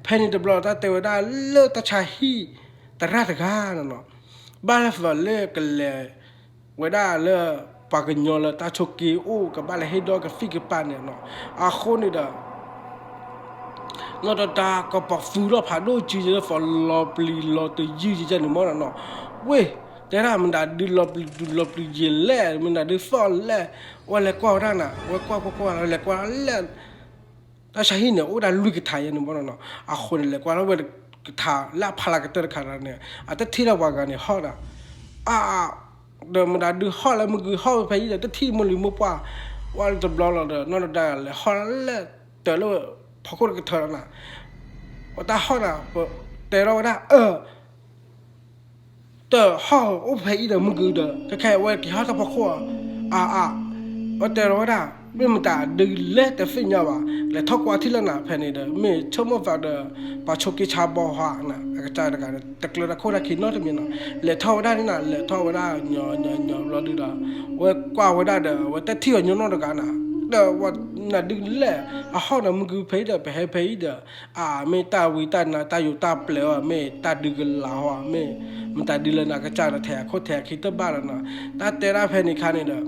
ဖဲန့ၣ်တဘျီ တၢ်တဲဝဲဒၣ်လၢတၢ်ဆါဟံၣ်သရၣ်တဂၤနီၤနီၤ, ဘၣ်လၢသးလၢကလဲၤဝဲဒၣ်လၢ ပှၤကညီလၢတၢ်ဆိးက့အိၣ် ကဘၣ်လဲၤဟ့ၣ်ဒီးကသံၣ်ကပၤန့ၣ်နီၤ, အဃိန့ၣ်ဒီး နီၢ်တဒါကပီၤသူထီၣ်ဖးဒိၣ်ကံ လၢသးလီၤပျံၤလီၤတယုၢ်ယကန့ၣ်မ့ၢ်နီၤနီၤ, ဝ့ၢ် တဲဒၣ်မတၤဒုလီၤပျံၤဒုလီၤပျံၤယဲလဲၣ်, မတၤဒုသီၣ်လဲၣ်, ဝဲလဲၤကွၢ်ဝဲဒၣ်နၤ, ဝဲကွၢ်ကွၢ်ကွၢ်လီၤ လဲၤကွၢ်လၢ တၢ်ဆါဟံၣ်န့ၣ် အိၣ်ဒၣ်လွံၢ်ကထါယဲန့ၣ်မ့ၢ်နီၤနီၤ, အဃိန့ၣ် လဲၤကွၢ်လၢဝဲကထါလၢဖးလၢ်ကတၢၢ်တခါဒီးန့ၣ် အတထံၣ်လၢပှၤဂၤန့ၣ်ဟီၣ်ဒီး အါအါ ဒီးမတၤဒုဟီၣ်လၢမုၢ်ဂုၢ်ဟီၣ်ဝဲဖဲအံၤဒီး တထံၣ်မိၢ်လံၤမိၢ်ပှၢ် ဝဲတဘျီလီၤဒီး နီၢ်တဒါလဲၤဟီၣ်လၢ တၢ်လၢဖီခိၣ်တကထၢလီၤနၤ, ပတၢ်ဟီၣ်နၤ ပတဲထီၣ်ဝဲဒၣ် အၢ တၢ်ဟီၣ်အိၣ်ဖဲအံၤဒီးမုၢ်ဂုၢ်ဒီး ခဲခဲအဝဲက့ၤဟီၣ်တၢ်ဖီခိၣ်ဧါ, အါအါ ဝဲတဲထီၣ်ဝဲဒၣ် မ့ၢ်မတၤဒုလဲၣ်တသ့ၣ်ညါဘၣ်, လဲၤထီၣ်ကွၢ်ထံၣ်လၢနၤဖဲန့ၣ်ဒီး မ့ၢ်ဆိကမိၣ်သးဒီး ပှၤဆိးက့ဆါဘီဟါနၤ အကစၢ်တဂၤန့ၣ် တကျၢၤတၢ်ခိၣ်တၢ်ခံနီတမံၤနီၤ, လဲၤထီၣ်ဝဲဒၣ်န့ၣ်နၤ လဲၤထီၣ်ဝဲဒၣ်ညီညီညီဘျီဒုဒီး ဝဲကွၢ်ဝဲဒၣ်ဒီး ဝဲတထံၣ်အီၤညီနီတဂၤနၤ, ဒီးဝဲနၤဒုလဲၣ် အဟီၣ်ဒီးမုၢ်ဂုၢ်ဖဲအံၤဒီး ပဟဲဖဲအံၤဒီး အါ မ့ၢ်တၢ်ဝံတၢ်နါတၢ်ယိးတၢ်ပျဲၤအီၤ မ့ၢ်တၢ်ဒုကလၤဟီ မ့ၢ်မတၤဒုလၢနၤကစၢ်ဒီး ထဲအခိၣ်ထဲအခံတဘၣ်လီၤနီၤ, တၢ်တဲဒၣ်ဖဲန့ၣ်ခါန့ၣ်ဒီး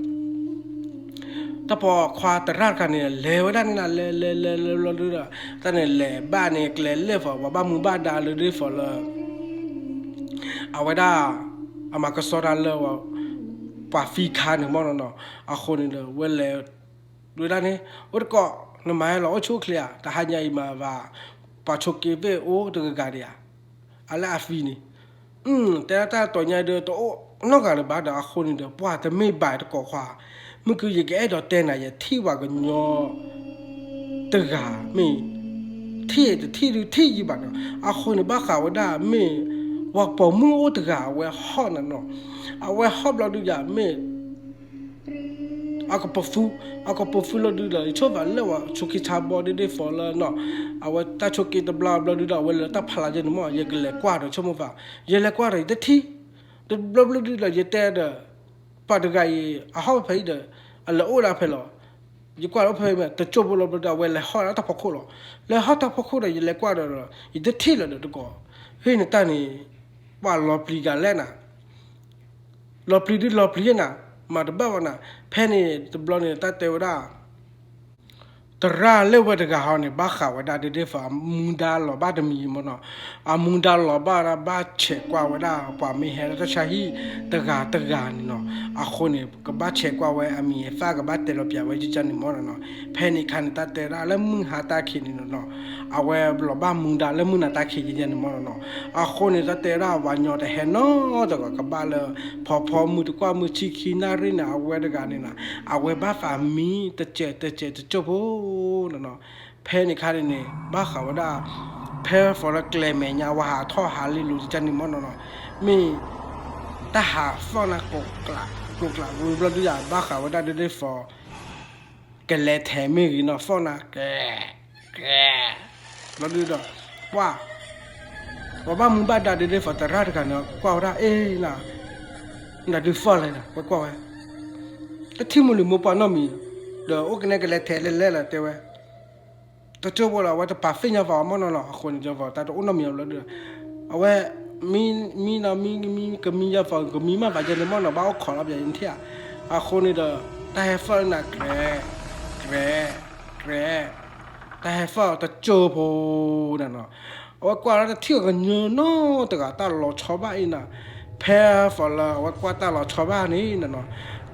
တၢ်ပိာ်ခွါသရၣ်တခါန့ၣ် လဲၤဝဲဒၣ်န့ၣ်နၤ လဲၤလဲၤလဲၤလဲၤဘျီဒုဒီး တၢ်န့ၣ်လဲၤဘၣ်န့ၣ် ကျဲလဲၣ်သီး ပှၤဘၣ်မူဘၣ်ဒါလၢဒ်သိးလၢ အဝဲဒၣ် အမၤကဆှီတၢ်လၢ ပှၤသံခါန့ၣ်မ့ၢ်နီၤနီၤ, အဃိန့ၣ်ဒီး ဝဲလဲၤ ဒုဒၣ်န့ၣ် အိၣ်တကိး နမၤဟဲလီၤအိၣ်ဆူၣ်အိၣ်ချ့ဧါ, တဟါညါအံၤမၤဘၣ် ပှၤဆိးက့သ့ၣ်အိၣ်တဂၤဂၤဒံးဧါ, အလၢအသံန့ၣ် တဲဒၣ်တၢ်တီၤညါဒီး တအိၣ်နီတဂၤလၢၤဘၣ်ဒီး အဃိန့ၣ်ဒီး ပှၤတမ့ၢ်ဘၣ်တကိးခွါ, မုၢ်ကယကအဲၣ်ဒိးတဲနၤ ယထံၣ်ပှၤကညီ တဂၤမ့ၢ် ထံၣ်တထံၣ်ဒုးထံၣ်ယံၤဘၣ်နီၤ, အဃိန့ၣ် ဘၣ်ဃးဝဲဒၣ်မ့ၢ် ပှၤပိာ်မုၣ်အိၣ်တဂၤ အဝဲဟီၣ်နၤနီၤ, အဝဲဟီၣ်ဘျီဒုးယၤမ့ၢ် အကပိာ်သူ, အကပိာ်သူလီၤဒုးဒီး ယဆိကမိၣ်လၢပှၤဆိးက့ဆါဘီဒ်ဒ်သိးလၢနီၤ, အဝဲတၢ်ဆိးက့တဘျီဘျီဒုးဒီး အဝဲလဲၤတၢ်ဖးလီၤယဲန့ၣ်မ့ၢ် ယကလဲၤကွၢ်ဒီးဆိကမိၣ်ဘၣ်, ယလဲၤကွၢ်ဒီး ယတထံၣ်, တဘျီဘျီဒုးဒီး ယတဲဒီး ပှၤတဂၤအံၤ အဟီၣ်ဖဲအံၤဒီး အလဲၤအိၣ်ဒၣ်ဖဲလီၤ, ယကွၢ်လၢဖဲမ့ၢ် တကၠိဖိလီၤဘျီဒီး အဝဲလဲၤဟီၣ်လၢတၢ်ဖီခိၣ်လီၤ, လဲၤဟီၣ်တၢ်ဖီခိၣ်ဒီး ယလဲၤကွၢ်ဒီး ယတထံၣ်လၢၤဒီးတကိး, ဟ့ၣ်နတၢ်န့ၣ် ပှၤလီၤပျံၤဂၤလဲၣ်နၤ လီၤပျံၤဒုးလီၤပျံၤနၤ, မၤတဘၣ်ဘၣ်နၤ, ဖဲန့ၣ်တဘျီန့ၣ် တၢ်တဲဝဲဒၣ် သရၣ်လၢဝဲတဂၤဟီန့ၣ် ဘၣ်ဃးဝဲဒၣ်ဒ်ဒ်သိး အမူဒါလီၤဘၣ်တမံၤမ့ၢ်နီၤ, အမူဒါလီၤဘၣ်ဒၣ် ဘၣ်ဆဲးကွၢ်ဝဲဒၣ်ပှၤမ့ၢ်ဟဲလၢတၢ်ဆါဟံၣ်တဂၤတဂၤန့ၣ်နီၤ, အဃိန့ၣ် ကဘၣ်ဆဲးကွၢ်ဝဲအမံၤအသၣ် ကဘၣ်တဲလီၤပၠးဝဲယကန့ၣ်မ့ၢ်နီၤနီၤ, ဖဲန့ၣ်အခါန့ၣ် တၢ်တဲဒၣ်လၢမုၢ်ဟါတၢ်ခံးန့ၣ်နီၤနီၤ, အဝဲလီၤဘၣ်မူဒါလၢမုၢ်နၤတၢ်ခံးယကန့ၣ်မ့ၢ်နီၤနီၤ, အဃိန့ၣ် တၢ်တဲဒၣ်ပှၤညီတဟဲနီတဂၤ ကဘၣ်လၢ ဖီဖီမုၢ်တကွၢ်မုၢ်ဆံခံနၣ်ရံၣ်န့ၣ် အဝဲတဂၤန့ၣ်နီၤ, အဝဲဘၣ်သးမံတစဲးတစဲးတစိၢ်ဖိနီၤနီၤ, ဖဲန့ၣ်အခါန့ၣ်န့ၣ် ဘၣ်ဃးဝဲဒၣ် ဖဲ for လၢကျဲမဲာ်ညါ ဝဲဟးထီၣ်ဟးလံလိၤတကန့ၣ်မ့ၢ်နီၤနီၤ, မ့ၢ် တၢ်ဟးသီၣ်နၤ ကျိၤကျး ကျိၤကျးဝံၤဘျီဒုဒီး ဘၣ်ဃးဝဲဒၣ်ဒ်ဒ်သိး ကလဲၤထဲးမ့ၢ်ဂ့ၤနီၤ သီၣ်နၤ ကဲ ကဲ ဘျီဒုဒီး ပှၢ် ပှၤဘၣ်မူဘၣ်ဒါဒ်ဒ်သိးသရၣ်တဂၤန့ၣ် ကွၢ်ဝဲဒၣ် အ့ၣ်နၤ နဒုးသီၣ်လဲၣ် ကွၢ်ကွၢ်ဝဲ တထံၣ်မုၢ်လံၤမိၢ်ပှၢ်နီတမံၤ, ဒီးအိၣ်ကနဲကလဲၤထဲးလဲၤလဲၤလီၤတဲဝဲ တကၠိဖိလီၤ အဝဲတပာ်သ့ၣ်ညါပှၤအီၤမ့ၢ်နီၤနီၤ အဃိန့ၣ် ယသီၣ်တၢ်တအိၣ်နီတမံၤအီၤဘျီဒုဒီး အဝဲ မံနီၤ မံ မံ ကမံယသီၣ် ကမံမးဘၣ်ယဲန့ၣ်မ့ၢ်နီၤ ဘၣ်အိၣ်ခိးလီၤပယဲန့ၣ်ထံၣ်ဧါ, အဃိန့ၣ်ဒီး တၢ်ဟဲသီၣ်လၢနၤ ကြဲ ကြဲ ကြဲ တၢ်ဟဲသီၣ်တကၠိဖိနၤနီၤ, အဝဲကွၢ်လၢတထံၣ်အီၤကညီနီတဂၤ တၢ်လီၤဆီဘၣ်အံၤနၤ, ဖဲသီၣ်လၢအဝဲကွၢ်တၢ်လီၤဆီဘၣ်န့ၣ်နီၤနီၤ,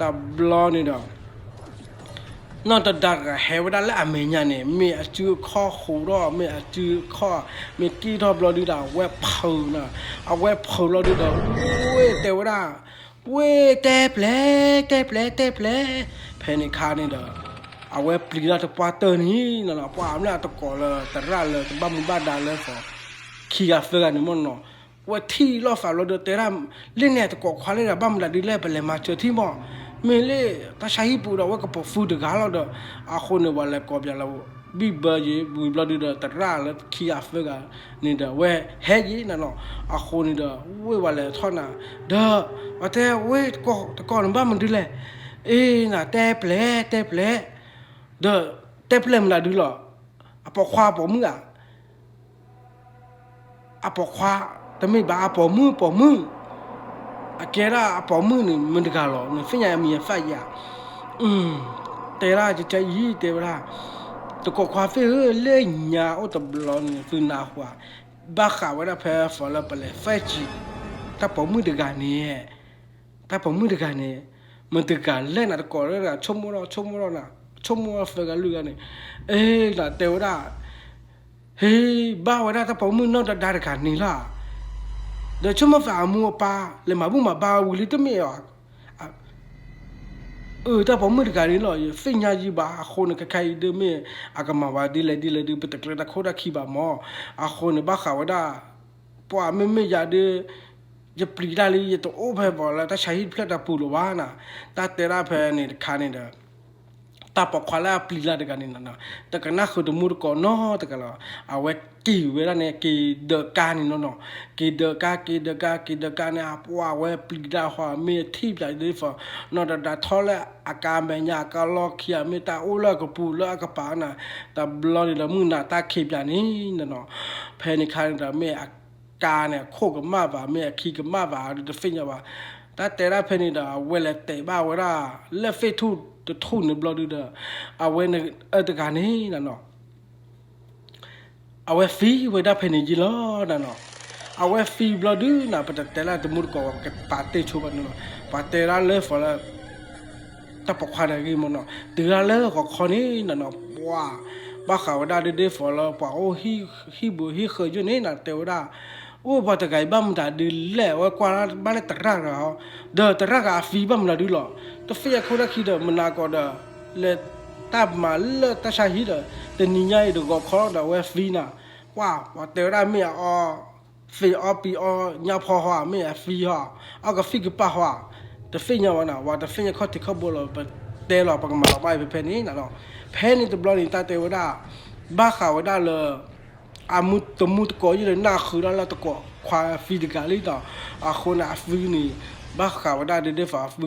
တဘျီန့ၣ်ဒီး နီၢ်တဒါတဂၤဟဲဝဲဒၣ်လၢအမဲာ်ညါန့ၣ် မ့ၢ်အစုအခီၣ်ဃိးဒီး မ့ၢ်အစုအခီၣ် မ့ၢ်က့ၢ်ထီၣ်ဘျီဒုဒီး အဝဲဖုးနၤ, အဝဲဖုးဘျီဒုဒီး ဝ့ၢ်တဲဝဲဒၣ်, ဝ့ၢ်တဲပျဲၤ တဲပျဲၤ တဲပျဲၤ, ဖဲန့ၣ်ခါန့ၣ်ဒီး အဝဲပျံၤတၢ်တပှၢ်တၢၢ်န့ၣ်နီၤနီၤ ပှၢ်အမ့ၢ်အတကိးလၢသရၣ်လၢတဘၣ်မူဘၣ်ဒါလၢသီၣ် ခံဂၤသၢဂၤန့ၣ်မ့ၢ်နီၤ, ဝဲထံၣ်လိာ်သးဘျီဒီးတဲဒၣ်, လၢန့ၣ်တကိးခွါလၢဘၣ်မူဒါဒ်လဲၣ် ပလဲၤမၤစၢၤထံမး, မ့ၢ်လၢတၢ်ဆါဟံၣ်ပူၤဒီး အဝဲကပိာ်ဖုတဂၤလီၤဒီး, အဃိန့ၣ် ပှၤလဲၤကိးပၠးလၢ ဘံၣ်ဘၢယံၤ ဝံၤဘျီဒုဒီး သရၣ်လၢခံဂၤသၢဂၤန့ၣ်ဒီး အဝဲဟဲယံၤနီၤနီၤ, အဃိန့ၣ်ဒီး ဝ့ၢ်ပှၤလဲၤထီၣ်နၤ, ဒီး ပှၤတဲဝ့ၢ် တကိးန့ၣ်ဘၣ်မနုၤလဲၣ်, အ့ နၤတဲပျဲၤ တဲပျဲၤ, ဒီးတဲပျဲၤမနုၤဒုလီၤ, အပိာ်ခွါအပိာ်မုၣ်ဧါ အပိာ်ခွါ, တမ့ၢ်ဘၣ် အပိာ်မုၣ် ပိာ်မုၣ်, အကဲဒၣ်အပိာ်မုၣ်န့ၣ် မတဂၤလီၤ နသ့ၣ်ညါအမံၤအသၣ်ယၤ, တဲဒၣ်ကကဲအံၤ တဲဝဲဒၣ်, တကိးခွါသ့ၣ်ဧၢ လၢညါအိၣ်တဘျီန့ၣ် သုနၢ်ဟူဧါ, ဘၣ်ဃးဝဲဒၣ်ဖဲသီၣ်လၢပလဲၤသဲးကံၤ တၢ်ပိာ်မုၣ်တဂၤန့ၣ် တၢ်ပိာ်မုၣ်တဂၤန့ၣ် မတဂၤလဲၣ်နၤ တကိးလၢတဂၤ ဆိကမိၣ်ထီၣ် ဆိကမိၣ်ထီၣ်နၤ ဆိကမိၣ်ထီၣ်သၢဂၤလွံၢ်ဂၤန့ၣ်, အ့ နၤတဲဝဲဒၣ်, ဟ့ ဘၣ်ဝဲဒၣ်တၢ်ပိာ်မုၣ်နီၢ်တဒါတဂၤန့ၣ်လီၤ, ဒီးဆိကမိၣ်သးအမိၢ်အပၢ် လဲၤမၤဘူၣ်မၤဘါဝံၤလံတမ့ၢ်ဧါ, အၢ တၢ်ပိာ်မုၣ်တဂၤန့ၣ်လီၤ ယသ့ၣ်ညါယံၤဘၣ် အဃိန့ၣ် ခဲခါအံၤဒ်မ့ၢ် အကမၤဝဲဒ်လဲၣ်ဒ်လဲၣ်ဒ် ပတကျဲတၢ်ခိၣ်တၢ်ခံဘၣ်မး, အဃိန့ၣ် ဘၣ်ဃးဝဲဒၣ် ပှၤမ့မ့ၢ်ယၤဒ် ယပျံၤတၢ်လံ ယတအိၣ်ဖဲပှၤလၢတၢ်ဆါဟံၣ်တဖျၢၣ်တၢ်ပူၤလၢၤဘၣ်နၤ, တၢ်တဲဒၣ်ဖဲန့ၣ်တခါန့ၣ်ဒီး တၢ်ပိာ်ခွါလၢအပျံၤလၢ်တဂၤန့ၣ်နီၤ တကနၣ်ဃုာ်တမူတကိးနီတဂၤလီၤ, အဝဲက့ၤဝဲဒၣ်န့ၣ် က့ၤဒၢးကါန့ၣ်နီၤနီၤ, က့ၤဒၢးကါ က့ၤဒၢးကါ က့ၤဒၢးကါန့ၣ် အပှၤဝဲပျံၤတၢ်ဃီ မ့ၢ်အထံၣ်ပၠးဒ်သိး နီၢ်တဒါထီၣ်လၢအကါမဲာ်ညါ အကါလီၢ်ခံ မ့ၢ်တၢ်အိၣ်လၢအကပၤနၤ, တဘျီန့ၣ်ဒီး မုၢ်နၤတၢ်ခံးပၠးန့ၣ်နီၤနီၤ, ဖဲန့ၣ်ခါန့ၣ်ဒီး မ့ၢ်အကါန့ၣ် အခိၣ်ကမၣ်ဘၣ် မ့ၢ်အခံကမၣ်ဘၣ် တသ့ၣ်ညါဘၣ်, တၢ်တဲဒၣ်ဖဲန့ၣ်ဒီး အဝဲလဲၤတဲာ်ဘၣ်ဝဲဒၣ် လၢသ့ၣ်ထူၣ်တထူၣ်န့ၣ်ဘျီဒုဒီး အဝဲန့ၣ်အတဂၤန့ၣ်နီၤနီၤ အဝဲသံဝဲဒၣ်ဖဲန့ၣ်ယံၤလီၤနီၤနီၤ, အဝဲသံဘျီဒုနီၤ ပတတဲလၢတမူတကိးဝဲ ပကပာ်တ့ၢ်ဆိဘၣ်နီၤနီၤ, ပှၤတဲဒၣ်လၢသီၣ်လၢ တၢ်ပိာ်ခွါတဂၤအဂ့ၢ်မ့ၢ်နီၤ, တုၤဒၣ်လၢဂီၤခီန့ၣ်နီၤနီၤ ပှၤ ဘၣ်ဃးဝဲဒၣ်ဒ်ဒ်သိးလၢပှၤအိၣ်ဟံၣ်ဘူးဟံၣ်ဃၢၤယိၣ်န့ၣ်နီၤ တဲဝဲဒၣ်, အိၣ်ပှၤတဂၤအံၤဘၣ်မတၤဒ်လဲၣ် အဝဲကွၢ်ဘၣ်လၢသရၣ်တဂၤဟီ, ဒီးသရၣ်ဂၤအသံဘၣ်မတၤဒ်လီၤ, တသ့ၣ်ညါခိၣ်တၢ်ခံဒီး မနၤကိးဒီး လဲၤတၢ်မၤလၢတၢ်ဆါဟံၣ်ဒီး တနံၤညါအံၤဒီးဂီၤခီဒီးအဝဲသံနၤ, ပှၤ ပှၤတဲဝဲဒၣ်မ့ၢ်အအီ သ့ၣ်အီပံၤအီညါဖီဟီ မ့ၢ်အသံဟီ, အီကသံၣ်ကပၣ်ဟီ, တသ့ၣ်ညါဝဲနီၤ, ပှၤတသ့ၣ်ညါခီၣ်ထံးခီၣ်ဘိလီၤ, ပတဲလီၤ ပကမၤလီၤဘၣ်အံၤဖဲဖဲန့ၣ်နီၤနီၤ, ဖဲန့ၣ်တဘျီန့ၣ် တၢ်တဲဝဲဒၣ် ဘၣ်ဃးဝဲဒၣ်လၢ အမူတမူတကိးယုၢ်ဒီး နၢ်ဃုာ်ဒၣ်လၢတကိးခွါသံတဂၤလံနီၤ, အဃိန့ၣ် အသံန့ၣ် ဘၣ်ဃးဝဲဒၣ်ဒ်ဒ်သိး အသံ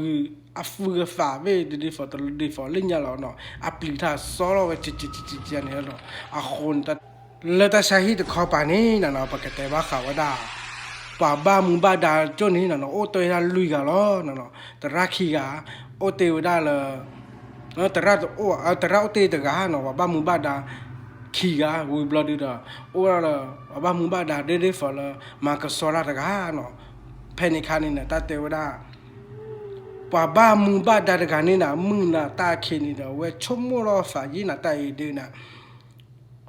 အသးမ့ၢ်ဒ်ဒ်သိး တဒ်သိးလၢညါလီၤနီၤ, အပျံၤတၢ်စီလီၤဝဲ ကကကကန့ၣ်လီၤ, အဃိန့ၣ် လၢတၢ်ဆါဟံၣ်တခီပၤန့ၣ်နီၤနီၤ ပကတဲဘၣ်ဃးဝဲဒၣ် ပှၤဘၣ်မူဘၣ်ဒါကၠိန့ၣ်နီၤနီၤ အိၣ်တ့ၢ်ဝဲဒၣ်လွံၢ်ဂၤလီၤနီၤနီၤ, သရၣ်ခံဂၤ အိၣ်တ့ၢ်ဝဲဒၣ်လၢ သရၣ်တအိၣ်, သရၣ်အိၣ်တ့ၢ်တဂၤနီၤ, ပှၤဘၣ်မူဘၣ်ဒါခံဂၤဝံၤဘျီဒုဒီး အိၣ်ဒၣ်လၢ ပှၤဘၣ်မူဘၣ်ဒါဒ်ဒ်သိးလၢ မၤကဆှီတၢ်တဂၤနီၤ. ဖဲန့ၣ်ခါန့ၣ်န့ၣ် တၢ်တဲဝဲဒၣ် ပှၤဘၣ်မူဘၣ်ဒါတဂၤန့ၣ်နၤ မုၢ်နၤတၢ်ခံးန့ၣ်ဒီး ဝဲဆိကမိၣ်လီၤသးယံာ်နၤတၢ်အံၤဒုနၤ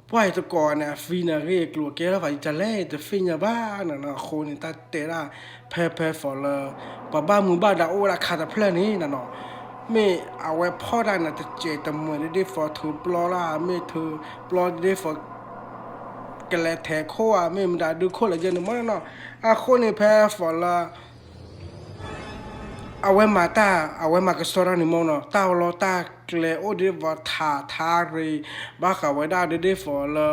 ပှၢ်အံၤတကိးန့ၣ် အသံန့ၣ်ဂ့ၢ်အကျိၤအကဲထီၣ်သးယံာ်တလဲၣ် တသ့ၣ်ညါဘၣ်နၤနီၤ. အဃိန့ၣ် တၢ်တဲဒၣ် ဖဲဖဲသိးလၢ ပှၤဘၣ်မူဘၣ်ဒါအိၣ်ဝဲဒၣ်ခါတဖျၢၣ်န့ၣ်နၤနီၤ, မ့ၢ်အဝဲဖီၣ်တၢ်န့ၣ် တစဲးတမှဲးဒ်ဒ်သိးထုးပျီလၢ မ့ၢ်ထုးပျီဒ်ဒ်သိး ကလဲၤထဲးခိၣ်ဧါ မ့ၢ်မတၤဒုခိၣ်လဲၣ်ယဲန့ၣ်မ့ၢ်နီၤ. အဃိန့ၣ် ဖဲသိးလၢ အဝဲမၤတၢ် အဝဲမၤကဆှီတၢ်န့ၣ်မ့ၢ်နီၤ, တၢ်လီၢ်တၢ်ကျဲအိၣ်ဒ်သိးထးထါရ့ၤ ဘၣ်ဃးဝဲဒၣ်ဒ်ဒ်သိးလၢ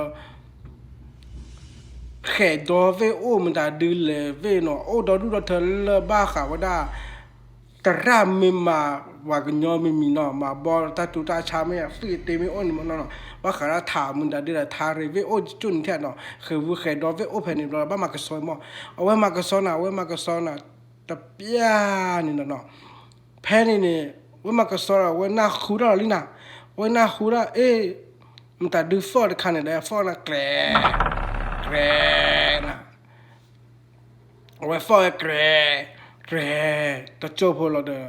ဃဲးဒီသ့ၣ်အိၣ်မတၤဒုလဲၣ်သ့ၣ်နီၤ, အိၣ်ဒီဒူၣ်ဒီထၢလၢဘၣ်ဃးဝဲဒၣ် သရၣ်မ့ၢ်မၤ ပှၤကညီမ့ၢ်မံၤနီၤ မၤဘီတၢ်တူၢ်တၢ်ဆါမ့ၢ် အသွံၣ်အတ့မ့ၢ်အိၣ်န့ၣ်မ့ၢ်နီၤ, ဘၣ်ဃးဒၣ်ထးမတၤဒုဒီးထါရ့ၤသ့ၣ်အိၣ်ကၠိၣ်န့ၣ်ထဲနီၤ, ဃဲးဝူဃဲးဒီသ့ၣ်အိၣ်ဖဲန့ၣ်ဘျီ ဘၣ်မၤကဆှီမ့ၢ်, အဝဲမၤကဆှီနၤ အဝဲမၤကဆှီနၤ တပျၢ်န့ၣ်နီၤ. ဖဲန့ၣ်န့ၣ် ဝဲမၤကဆှီဒီး ဝဲနၢ်ဟူတၢ်လီၤလံနၤ, ဝဲနၢ်ဟူတၢ် အ့ မတၤဒုသီၣ်တခါန့ၣ်ဒီး သီၣ်နၤ ကြဲး ကြဲးနၤ, အဝဲသီၣ်ဝဲ ကြဲး ကြဲး တကၠိၢ်ဖိလီၤဒီး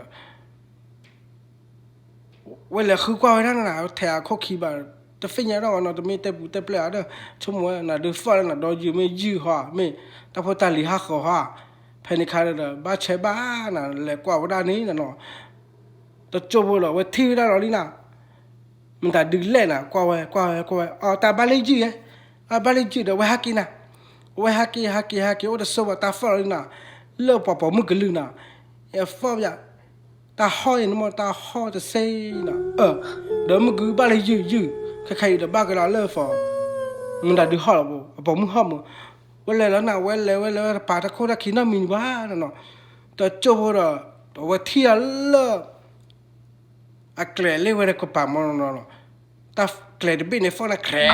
ဝဲလဲၤဃုကွၢ်ဝဲဒၣ်နၤ ထဲးအခိၣ်ခံဘၣ် တသ့ၣ်ညါဒၣ်ဝဲနီၤ, တမ့ၢ်တဲပူၤတဲပျဲၢ်အါဒီး ဆိကမိၣ်ဝဲနၤဒုသီၣ်လၢနၤဒီးယုၢ်မ့ၢ်ယုၢ်ဟီ မ့ၢ်တၢ်ဖိတၢ်လံၤဟးဃီၤဟီ, ဖဲန့ၣ်ခါဒီး ဘၣ်ဆဲးဘၣ်နၤ လဲၤကွၢ်ဝဲဒၣ်န့ၣ်နၤနီၤ, တကၠိၢ်ဖိလီၤ ဝဲထံၣ်ဝဲဒၣ်လီၤလံနၤ မတၤဒုလဲၣ်နၤ ကွၢ်ဝဲ ကွၢ်ဝဲ ကွၢ်ဝဲ အတၢ်ဘၣ်လၢယုၢ်ဧါ, အဘၣ်လၢယုၢ်ဒီး ဝဲဟးက့ၤနၤ, ဝဲဟးက့ၤ ဟးက့ၤ ဟးက့ၤ အိၣ်တဆိးဘၣ် တၢ်သီၣ်လီၤလံနၤ, လၢပှၤပိာ်မုၣ်ကလုၢ်နၤ, ယသီၣ်ယၤ, တၢ်ဟီၣ်အံၤန့ၣ်မ့ၢ် တၢ်ဟီၣ်တစဲးနၤ, ဒီးမုၢ်ကဘၣ်လၢယုၢ်ယုၢ်, ခဲခါအံၤဒီးဘၣ်ကလီၤလၢသိး, မတၤဒုဟီၣ်လီၤ အပိာ်မုၣ်ဟီၣ်မး, ဝဲလဲၤလီၤနၤ ဝဲလဲၤ ဝဲလဲၤ ဝဲတပာ်တၢ်ခိၣ်တၢ်ခံနီတမံၤဘၣ်နီၤ, တကၠိၢ်ဖိဒီး အဝဲထံၣ်အီၤလၢ အကျဲလၢဝဲတကပၤမ့ၢ်နီၤ, တၢ်ကျဲတဘ့ၣ်န့ၣ် သီၣ်နၤ ကြဲး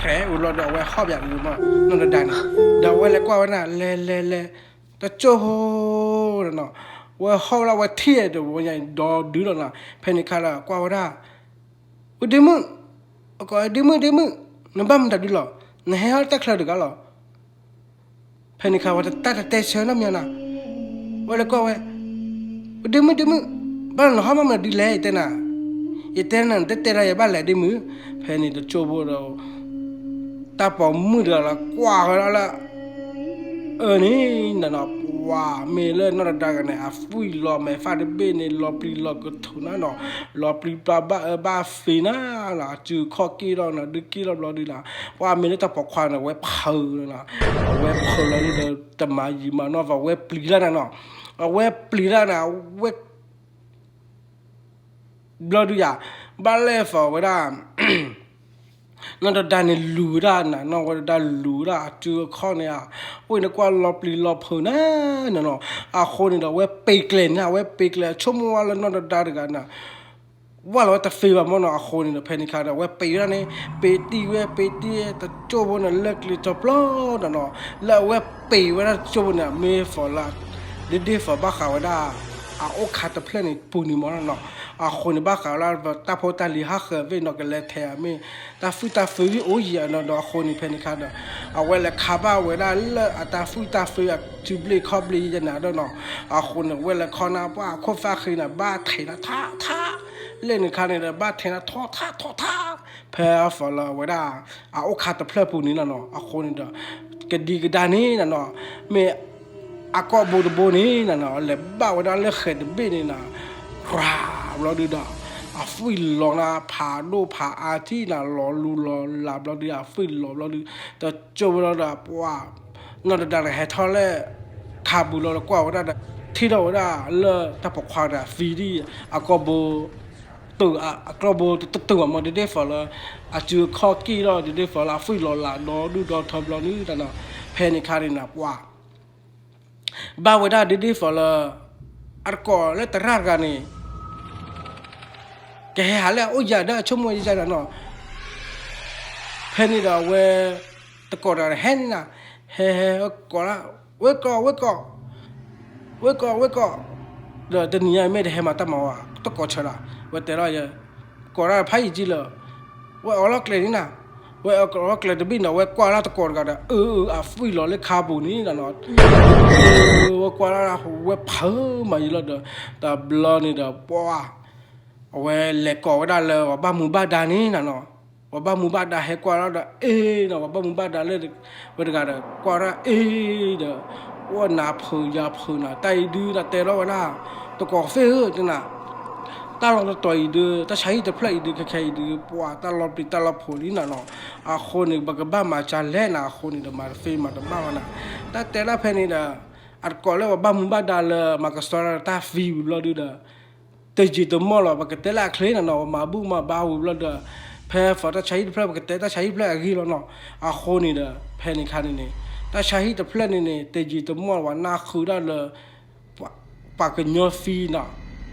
ကြဲး ဝံၤလီၤဒီး အဝဲဟီၣ်ဘၣ်က့ၤမ့ၢ်နီၢ်တဒါန့ၣ်, ဒီးအဝဲလဲၤကွၢ်ဝဲဒၣ် လဲၤ လဲၤ လဲၤ တကၠိၢ်ဖိနီၤ, ဝဲဟီၣ်ဝဲဒၣ် ဝဲထံၣ်ဒီးဝဲညါဒီဒုလီၤနၤ, ဖဲန့ၣ်ခါဒီး ကွၢ်ဝဲဒၣ် ဝဲဒ့မုၣ်, အကိး ဒ့မုၣ် ဒ့မုၣ်, နဘၣ်မတၤဒုလီၤ, နဟဲဟီၣ်တၢ်ချၢတဂၤလီၤ. ဖဲန့ၣ်ခါဝဲတၢ်တတဲဆၢနီတမံၤနၤ, ဝဲလဲၤကွၢ်ဝဲ, ဝဲဒ့မုၣ် ဒ့မုၣ်, ဘၣ်နဟီၣ်ဘၣ်မတၤဒုလဲၣ် ယတဲနၤ, ယတဲနၤ နတတဲဒၣ်ယၤဘၣ်လဲၣ်ဒ့မုၣ်, ဖဲန့ၣ်တကၠိၢ်ဖိဒီး တၢ်ပိာ်မုၣ်တဂၤလၢကွၢ်ဝဲဒၣ်လၢ အၢန့ၣ်နၤနီၤ, ပှၤမ့ၢ်လၢနီၢ်တဒါဂၤန့ၣ် အသွံၣ်လီၤမဲာ်သၣ်တဘ့ၣ်န့ၣ် လီၤပျံၤလီၤကထူၣ်နၤနီၤ, လီၤပျံၤပျါဘၣ်အၢဘၣ်သီနၤနီၤ, အစုအခီၣ်က့ၣ်ထီၣ်နၤ ဒုးက့ၣ်ထီၣ်ဘျီဒုလီၤ, ပှၤမ့ၢ်လၢတၢ်ပိာ်ခွါန့ၣ် အဝဲဖုးနၤနီၤ, အဝဲဖုးလီၤဒုဒီး တမၤယံာ်မၤနီၢ်သး အဝဲပျံၤတၢ်နၤနီၤ, အဝဲပျံၤတၢ်နၤ အဝဲ ဘျီဒုယၤ, ဘၣ်လဲၣ်သီးဝဲဒၣ် နီၢ်တဒါန့ၣ်လူၤဝဲဒၣ်နၤ, နီၢ်ဝဲဒၣ်လူၤဝဲဒၣ်အစုအခီၣ်န့ၣ်ဧါ, အိၣ်န့ၣ်ကွၢ်လီၤပျံၤလီၤဖုးနၤနီၤနီၤ, အဃိန့ၣ်ဒီး အဝဲပ့ၤကျဲၤန့ၣ် အဝဲပ့ၤကျဲၤ ဆိကမိၣ်ဝဲလၢနီၢ်တဒါတဂၤနၤ ဝဲလီၤဝဲတသ့ဘၣ်မ့ၢ်နီၤ, အဃိန့ၣ်ဒီး ဖဲန့ၣ်ခါဒီး အဝဲပ့ၤဝဲဒၣ်န့ၣ် ပ့ၤတံၢ်ဝဲ ပ့ၤတံၢ်တကၠိၢ်ဖိန့ၣ် လၢကျဲကၠီပျီနီၤနီၤ, လၢအဝဲပ့ၤဝဲဒၣ်တကၠိၢ်ဖိန့ၣ် မ့ၢ်သီးလၢ ဒ်ဒ်သိးဘၣ်ဃးဝဲဒၣ် အအိၣ်ခါတဖျၢၣ်န့ၣ်ပူၤန့ၣ်မ့ၢ်နီၤနီၤ, အဃိန့ၣ် ဘၣ်ဃးဝဲဒၣ်တၢ်ဖိတၢ်လံၤဟးဃၢၤသ့ၣ်နီၤ ကလဲၤထဲးမ့ၢ် တၢ်သူၣ်တၢ်သၢသ့ၣ်အိၣ်ယံာ်နီၤနီၤ, အဃိန့ၣ် ဖဲန့ၣ်ခါဒီး အဝဲလဲၤခးဘၣ်ဝဲဒၣ်လၢအတၢ်သူၣ်တၢ်သၢအစုဘျ့ခီၣ်ဘျ့ယဲနၤဒီးနီၤ, အဃိန့ၣ် ဝဲလဲၤခီနၤပှၤအခိၣ်သၣ်ဃ့နၤ ဘၣ်ထဲးနၤထးထး လၢန့ၣ်ခါန့ၣ်ဒီး ဘၣ်ထဲးနၤထီထးထီထး ဖဲအသီးလၢအဝဲဒၣ် အအိၣ်ခါတဖျၢၣ်ပူၤန့ၣ်နီၤနီၤ, အဃိန့ၣ်ဒီး ကဒံကဒါန့ၣ်နီၤနီၤ, မ့ၢ်အကိာ်ဘိတဘိန့ၣ်နီၤနီၤ လဲၤဘၣ်ဝဲဒၣ်လၢဃဲးတဘ့ၣ်န့ၣ်နီၤ, ရၤဘျီဒုဒီး အသွံၣ်လီၤနၤ ဖးဒိၣ်ဖးအါထံၣ်နၤ လီၤလူလီၤလးဘျီဒု အသွံၣ်လီၤဘျီဒု တကၠိၢ်ဝဲလီၤဒီးပှၤ နီၢ်တဒါန့ၣ် ဟဲထီၣ်လၢ ခါပူၤလီၤဒီးကွၢ်ဝဲဒၣ်ဒီး ထံၣ်ထီၣ်ဝဲဒၣ်လၢတၢ်ပိာ်ခွါဒီးသံဒ်အကိာ်ဘိ တုာ်အကျီၢ်ဘိတတုာ်မး ဒ်ဒ်သိးလၢ အစုအခီၣ်က့ၣ်ထီၣ် ဒ်ဒ်သိးလၢအသွံၣ်လီၤလးဒီဒူၣ်ဒီထၢဘျီဒုနီၤနီၤ, ဖဲန့ၣ်ခါန့ၣ်နီၤ ပှၤ ဘၣ်ဝဲဒၣ်ဒ်ဒ်သိးလၢ အတကိးလၢသရၣ်တဂၤန့ၣ် ကဟဲဟးလၢအအိၣ်ယၤဒီးအဆိကမိၣ်ယၤနီၤနီၤ, ဖဲန့ၣ်ဒီးအဝဲ တကိးတဂၤန့ၣ် ဟဲန့ၣ်နၤ, ဟဲဟဲကိးလၢ ဝ့ၢ်ကိး ဝ့ၢ်ကိး ဝ့ၢ်ကိး ဝ့ၢ်ကိး, ဒီးတနံၤညါမ့ၢ်တဟဲမၤတၢ်မၤဝဲ တကိးဆၢလီၤ, ဝဲတဲထီၣ်ယဲ ကိးတၢ်ဖးယံာ်ကံလၢာ်, ဝဲအီၣ်လီၤကျဲန့ၣ်နၤ, ဝဲအီၣ်လီၤကျဲတဘ့ၣ်နီၤ, ဝဲကွၢ်လၢတကိးတဂၤဒီး အၢ အၢ အဖှံလီၤလၢခါပူၤန့ၣ်နၤနီၤ, ဝဲကွၢ်လၢ ဝဲဖးမၤယံၤလီၤဒီး တဘျီန့ၣ်ဒီး ပှၤ အဝဲလဲၤကိးဝဲဒၣ်လၢပှၤဘၣ်မူဘၣ်ဒါန့ၣ်နၤနီၤ, ပှၤဘၣ်မူဘၣ်ဒါဟဲကွၢ်လီၤဒီး အ့နီၤ, ပှၤဘၣ်မူဘၣ်ဒါလၢ ဝဲတဂၤဒီး ကွၢ်ဒၣ်အ့ဒီး အိၣ်နၤဖုးယၤဖုးနၤ, တၢ်အံၤဒုးတၢ်တဲထီၣ်ဝဲဒၣ် တကိးသ့ၣ်ဧၢ တနၤ, တၢ်လီၢ်တတီၤအံၤဒုး တၢ်ဆါဟံၣ်တဖျၢၣ်အံၤဒုး ခဲခဲအံၤဒုး ပှၤတၢ်လီၤပျံၤတၢ်လီၤဖုးလံနၤနီၤ, အဃိန့ၣ် ပကဘၣ်မၤကလဲၣ်နၤ, အဃိန့ၣ်ဒီး မၤတသ့မၤတဘၣ်ဝဲနၤ, တၢ်တဲဒၣ်ဖဲန့ၣ်ဒီး အတကိးလၢပှၤဘၣ်မူဘၣ်ဒါလၢ မၤကဆှီတၢ်ဖံဝံၤဘျီဒုးဒီး တယံာ်တမီၢ်လီၤ, ပကတဲလၢအချ့နၤနီၤ, ပမၤဘူၣ်မၤဘါဝံၤဘျီဒီး ဖဲ for တၢ်ဆါဟံၣ်တဖျၢၣ် ပကတဲတၢ်ဆါဟံၣ်တဖျၢၣ်အဂ့ၢ်လီၤနီၤ, အဃိန့ၣ်ဒီး ဖဲန့ၣ်ခါန့ၣ်န့ၣ် တၢ်ဆါဟံၣ်တဖျၢၣ်န့ၣ်န့ၣ် တယံာ်တမီၢ်လီၤ ပှၤနၢ်ဃုာ်ဒၣ်လၢ ပှၤကညီဖံနီၤ,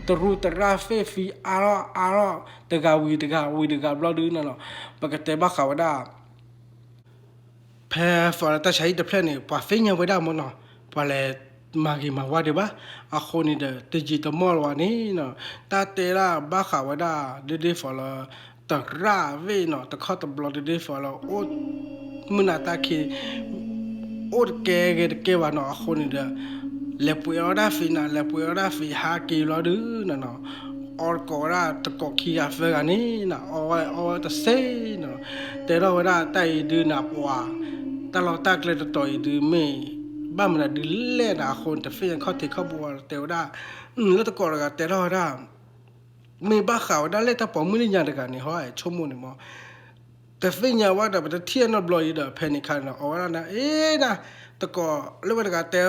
တရူးတရၣ်သ့ၣ်ဖံအါထီၣ်အါထီၣ်, တဂၤဝံၤတဂၤဝံၤတဂၤဘျီဒုးနၤနီၤ, ပကတဲဘၣ်ဃးဝဲဒၣ် ဖဲ for တၢ်ဆါဟံၣ်တဖျၢၣ်န့ၣ် ပှၤသ့ၣ်ညါဝဲဒၣ်မ့ၢ်နီၤ, ပှၤလဲၤမၤဂ့ၤမၤဝါဒံးဘၣ်, အဃိန့ၣ်ဒီး တယံာ်တမီၢ်လီၤဝဲန့ၣ်နီၤ, တၢ်တဲဒၣ်ဘၣ်ဃးဝဲဒၣ် ဒ်ဒ် for လၢ တရၣ်သ့ၣ်နီၤ, တခီတဘျီဒ်ဒ် for လၢ အိၣ် မုၢ်နၤတၢ်ခံ အိၣ်တကဲဂဲၤတကဲဘၣ်နီၤ, အဃိန့ၣ်ဒီး လဲၤပှ့ၤအီၣ်ဒၣ်သံးနၤ, လဲၤပှ့ၤအီၣ်ဒၣ်သံးဟးက့ၤလီၤဒုးနၤနီၤ, အီၣ်တကိးဝဲဒၣ်တကိးခံဂၤသၢဂၤန့ၣ်နၤ, အီၣ်ဝဲအီၣ်ဝဲတသ့နီၤ, တဲထီၣ်ဝဲဒၣ်တၢ်အံၤဒုးနၤ ပှၤ တၢ်လီၢ်တၢ်ကျဲတတီၤအံၤဒုးမ့ၢ် ဘၣ်မနုၤဒုးလဲၣ်နၤ, အဃိန့ၣ် တသ့ၣ်ညါခီၣ်ထံးခီၣ်ဘိတဲဝဲဒၣ်, လၢတကိးတဂၤတဲထီၣ်ဝဲဒၣ် မ့ၢ်ဘၣ်ဃးဝဲဒၣ်လၢတၢ်ပိာ်မုၣ်လၢညါတဂၤန့ၣ် ဟီ ဆိကမိၣ်န့ၣ်မ့ၢ် တသ့ၣ်ညါဝဲဒီး ပတထံၣ်အနီတဘျီအံၤဒီး ဖဲန့ၣ်ခါန့ၣ် အီၣ်ဝဲဒၣ်နၤ အ့နၤ, တကိးလၢဝဲတဂၤတဲ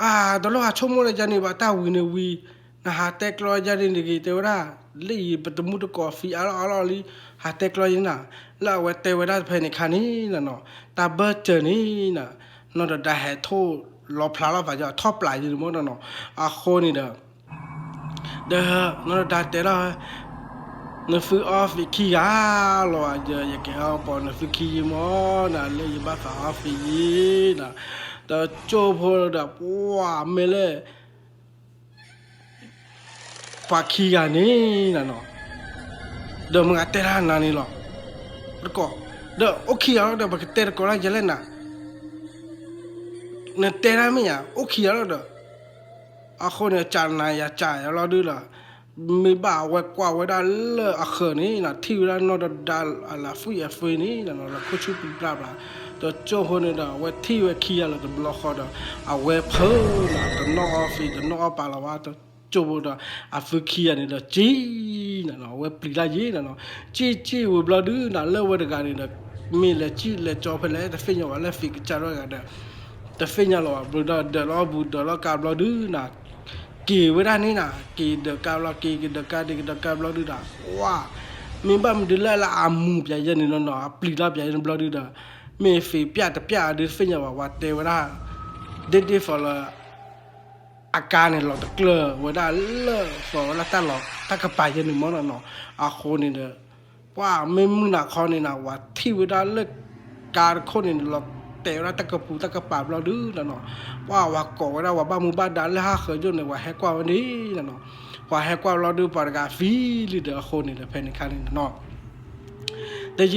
အါ တလိၣ်ဟးဆိကမိၣ်လၢယၤန့ၣ်ဘၣ်, တၢ်ဝံၤန့ၣ်ဝံၤ, နဟးတဲကျီယၤန့ၣ်တဂ့ၤ တဲဝဲဒၣ်, လၢအံၤပတမူတကိးသံးအါလီၢ်အါလီၢ်လံ, ဟးတဲကျီယၤနၤ, လၢအဝဲတဲဝဲဒၣ်ဖဲန့ၣ်ခါန့ၣ်နၤနီၤ, တၢ်ဘၢၣ်စၢၤန့ၣ်နၤ, နီၢ်ဒီးဒါဟဲထိၣ်လီၤဖျါလီၤဖးယီၤ ထီၣ်ပျးယၤန့ၣ်မ့ၢ်နီၤနီၤ, အဃိန့ၣ်ဒီး ဒီး နီၢ်ဒီးဒါတဲလီၤ နသုအီၣ်သံးခံဂၤလီၤ, ယ ယကဟဲအီၣ်ပိာ်နသုခံယံၤမ့ၢ်နၤ, လၢယဘၣ်သးအီၣ်သံးယံၤနၤ, ဒီးကၠိဖိဒီး ပှၤမ့ၢ်လၢ ပှၤခံဂၤန့ၣ်နၤနီၤ, ဒီးမ့ၢ်ဂၤတဲဒၣ်နၤန့ၣ်လီၤ, တကိး, ဒီးအိၣ်ခံဂၤလီၤဒီး ပကတဲတကိးလၢယလဲၣ်နၤ, နတဲဒၣ်မ့ၢ်ဧါ, အိၣ်ခံဂၤလီၤဒီး အဃိန့ၣ် ကးနၤယၤကးယၤလီၤဒုးဒီး, မ့ၢ်ဘၣ်အဝဲကွၢ်ဝဲဒၣ်လၢအဃၢၤန့ၣ်နၤ, ထံၣ်ဝဲဒၣ်နီၢ်ဒီးဒါအလၢအသွံၣ်အသွံၣ်န့ၣ်နၤနီၤ, လီၤခိၣ်ဆူပံပျၢ်ဘျါ, ဒီးကၠိဖိန့ၣ်ဒီး အဝဲထံၣ်ဝဲခံဂၤလီၤတဘျီဃီဒီး, အဝဲဖုးနၤ တနီၣ်အီၣ်သံး တနီၣ်အီၣ်ပာ်လီၤဝဲ ကၠိဖိဒီး အသုခံဂၤန့ၣ်ဒီး ကံၣ်နၤနီၤ, အဝဲပျံၤတၢ်ယံၤနၤနီၤ, ကံၣ်ကံၣ်ဝံၤဘျီဒုးနၤ လၢဝဲတဂၤန့ၣ်ဒီး မ့ၢ်လဲၤကံၣ်လဲၤကၠီဖဲလဲၣ် တသ့ၣ်ညါဘၣ်လၢသံးကစၢ်ထီၣ်တဂၤဒီး တသ့ၣ်ညါလီၤဘၣ်ဘျီဒီး ဒၢးလီၤအီၣ်ဘူးဒၢးလီၤကါဘျီဒုးနၤ, က့ၤဝဲဒၣ်န့ၣ်နၤ, က့ၤဒၢးကါဘျီ က့ၤက့ၤဒၢးကါ ဒ့က့ၤဒၢးကါဘျီဒုးဒီး ဝါ, မ့ၢ်ဘၣ်မနုၤဒုးလၢအလၢအမူၤပၠးယဲန့ၣ်နီၤနီၤ အပျံၤတၢ်ပၠးယဲန့ၣ်ဘျီဒုးဒီး မ့ၢ်သံးပျၢ်တပျၢ်ဒုးသ့ၣ်ညါဘၣ် ပှၤတဲဝဲဒၣ် ဒ့ဒ့သီးလၢ အကါန့ၣ်လီၤတကျၢၢ်ဝဲဒၣ်လၢ သီးဝဲဒၣ်တၢ်လီၢ်တၢ်ကပၤယဲန့ၣ်မ့ၢ်နီၤနီၤ, အဃိန့ၣ်ဒီး ပှၤမ့ၢ်မုၢ်နၤခီန့ၣ်နၤ ဝၤထံၣ်ဝဲဒၣ်လၢ ကါတခိၣ်န့ၣ် လီၤတဲာ်ဝဲဒၣ်တၢ်ကပူၤတၢ်ကပၤဘျီဒုးနီၤနီၤ, ပှၤဝၤကိးဝဲဒၣ်ဝၤဘၣ်မူဘၣ်ဒါလၢဟးဃၢၤယိၣ်န့ၣ် ဝၤဟဲကွၢ်ဝဲန့ၣ်နီၤနီၤ, ပှၤဟဲကွၢ်ဘျီဒုး ပှၤတဂၤသံလံဒီးအဃိန့ၣ်ဒီး ဖဲန့ၣ်ခါန့ၣ်နီၤ တယံာ်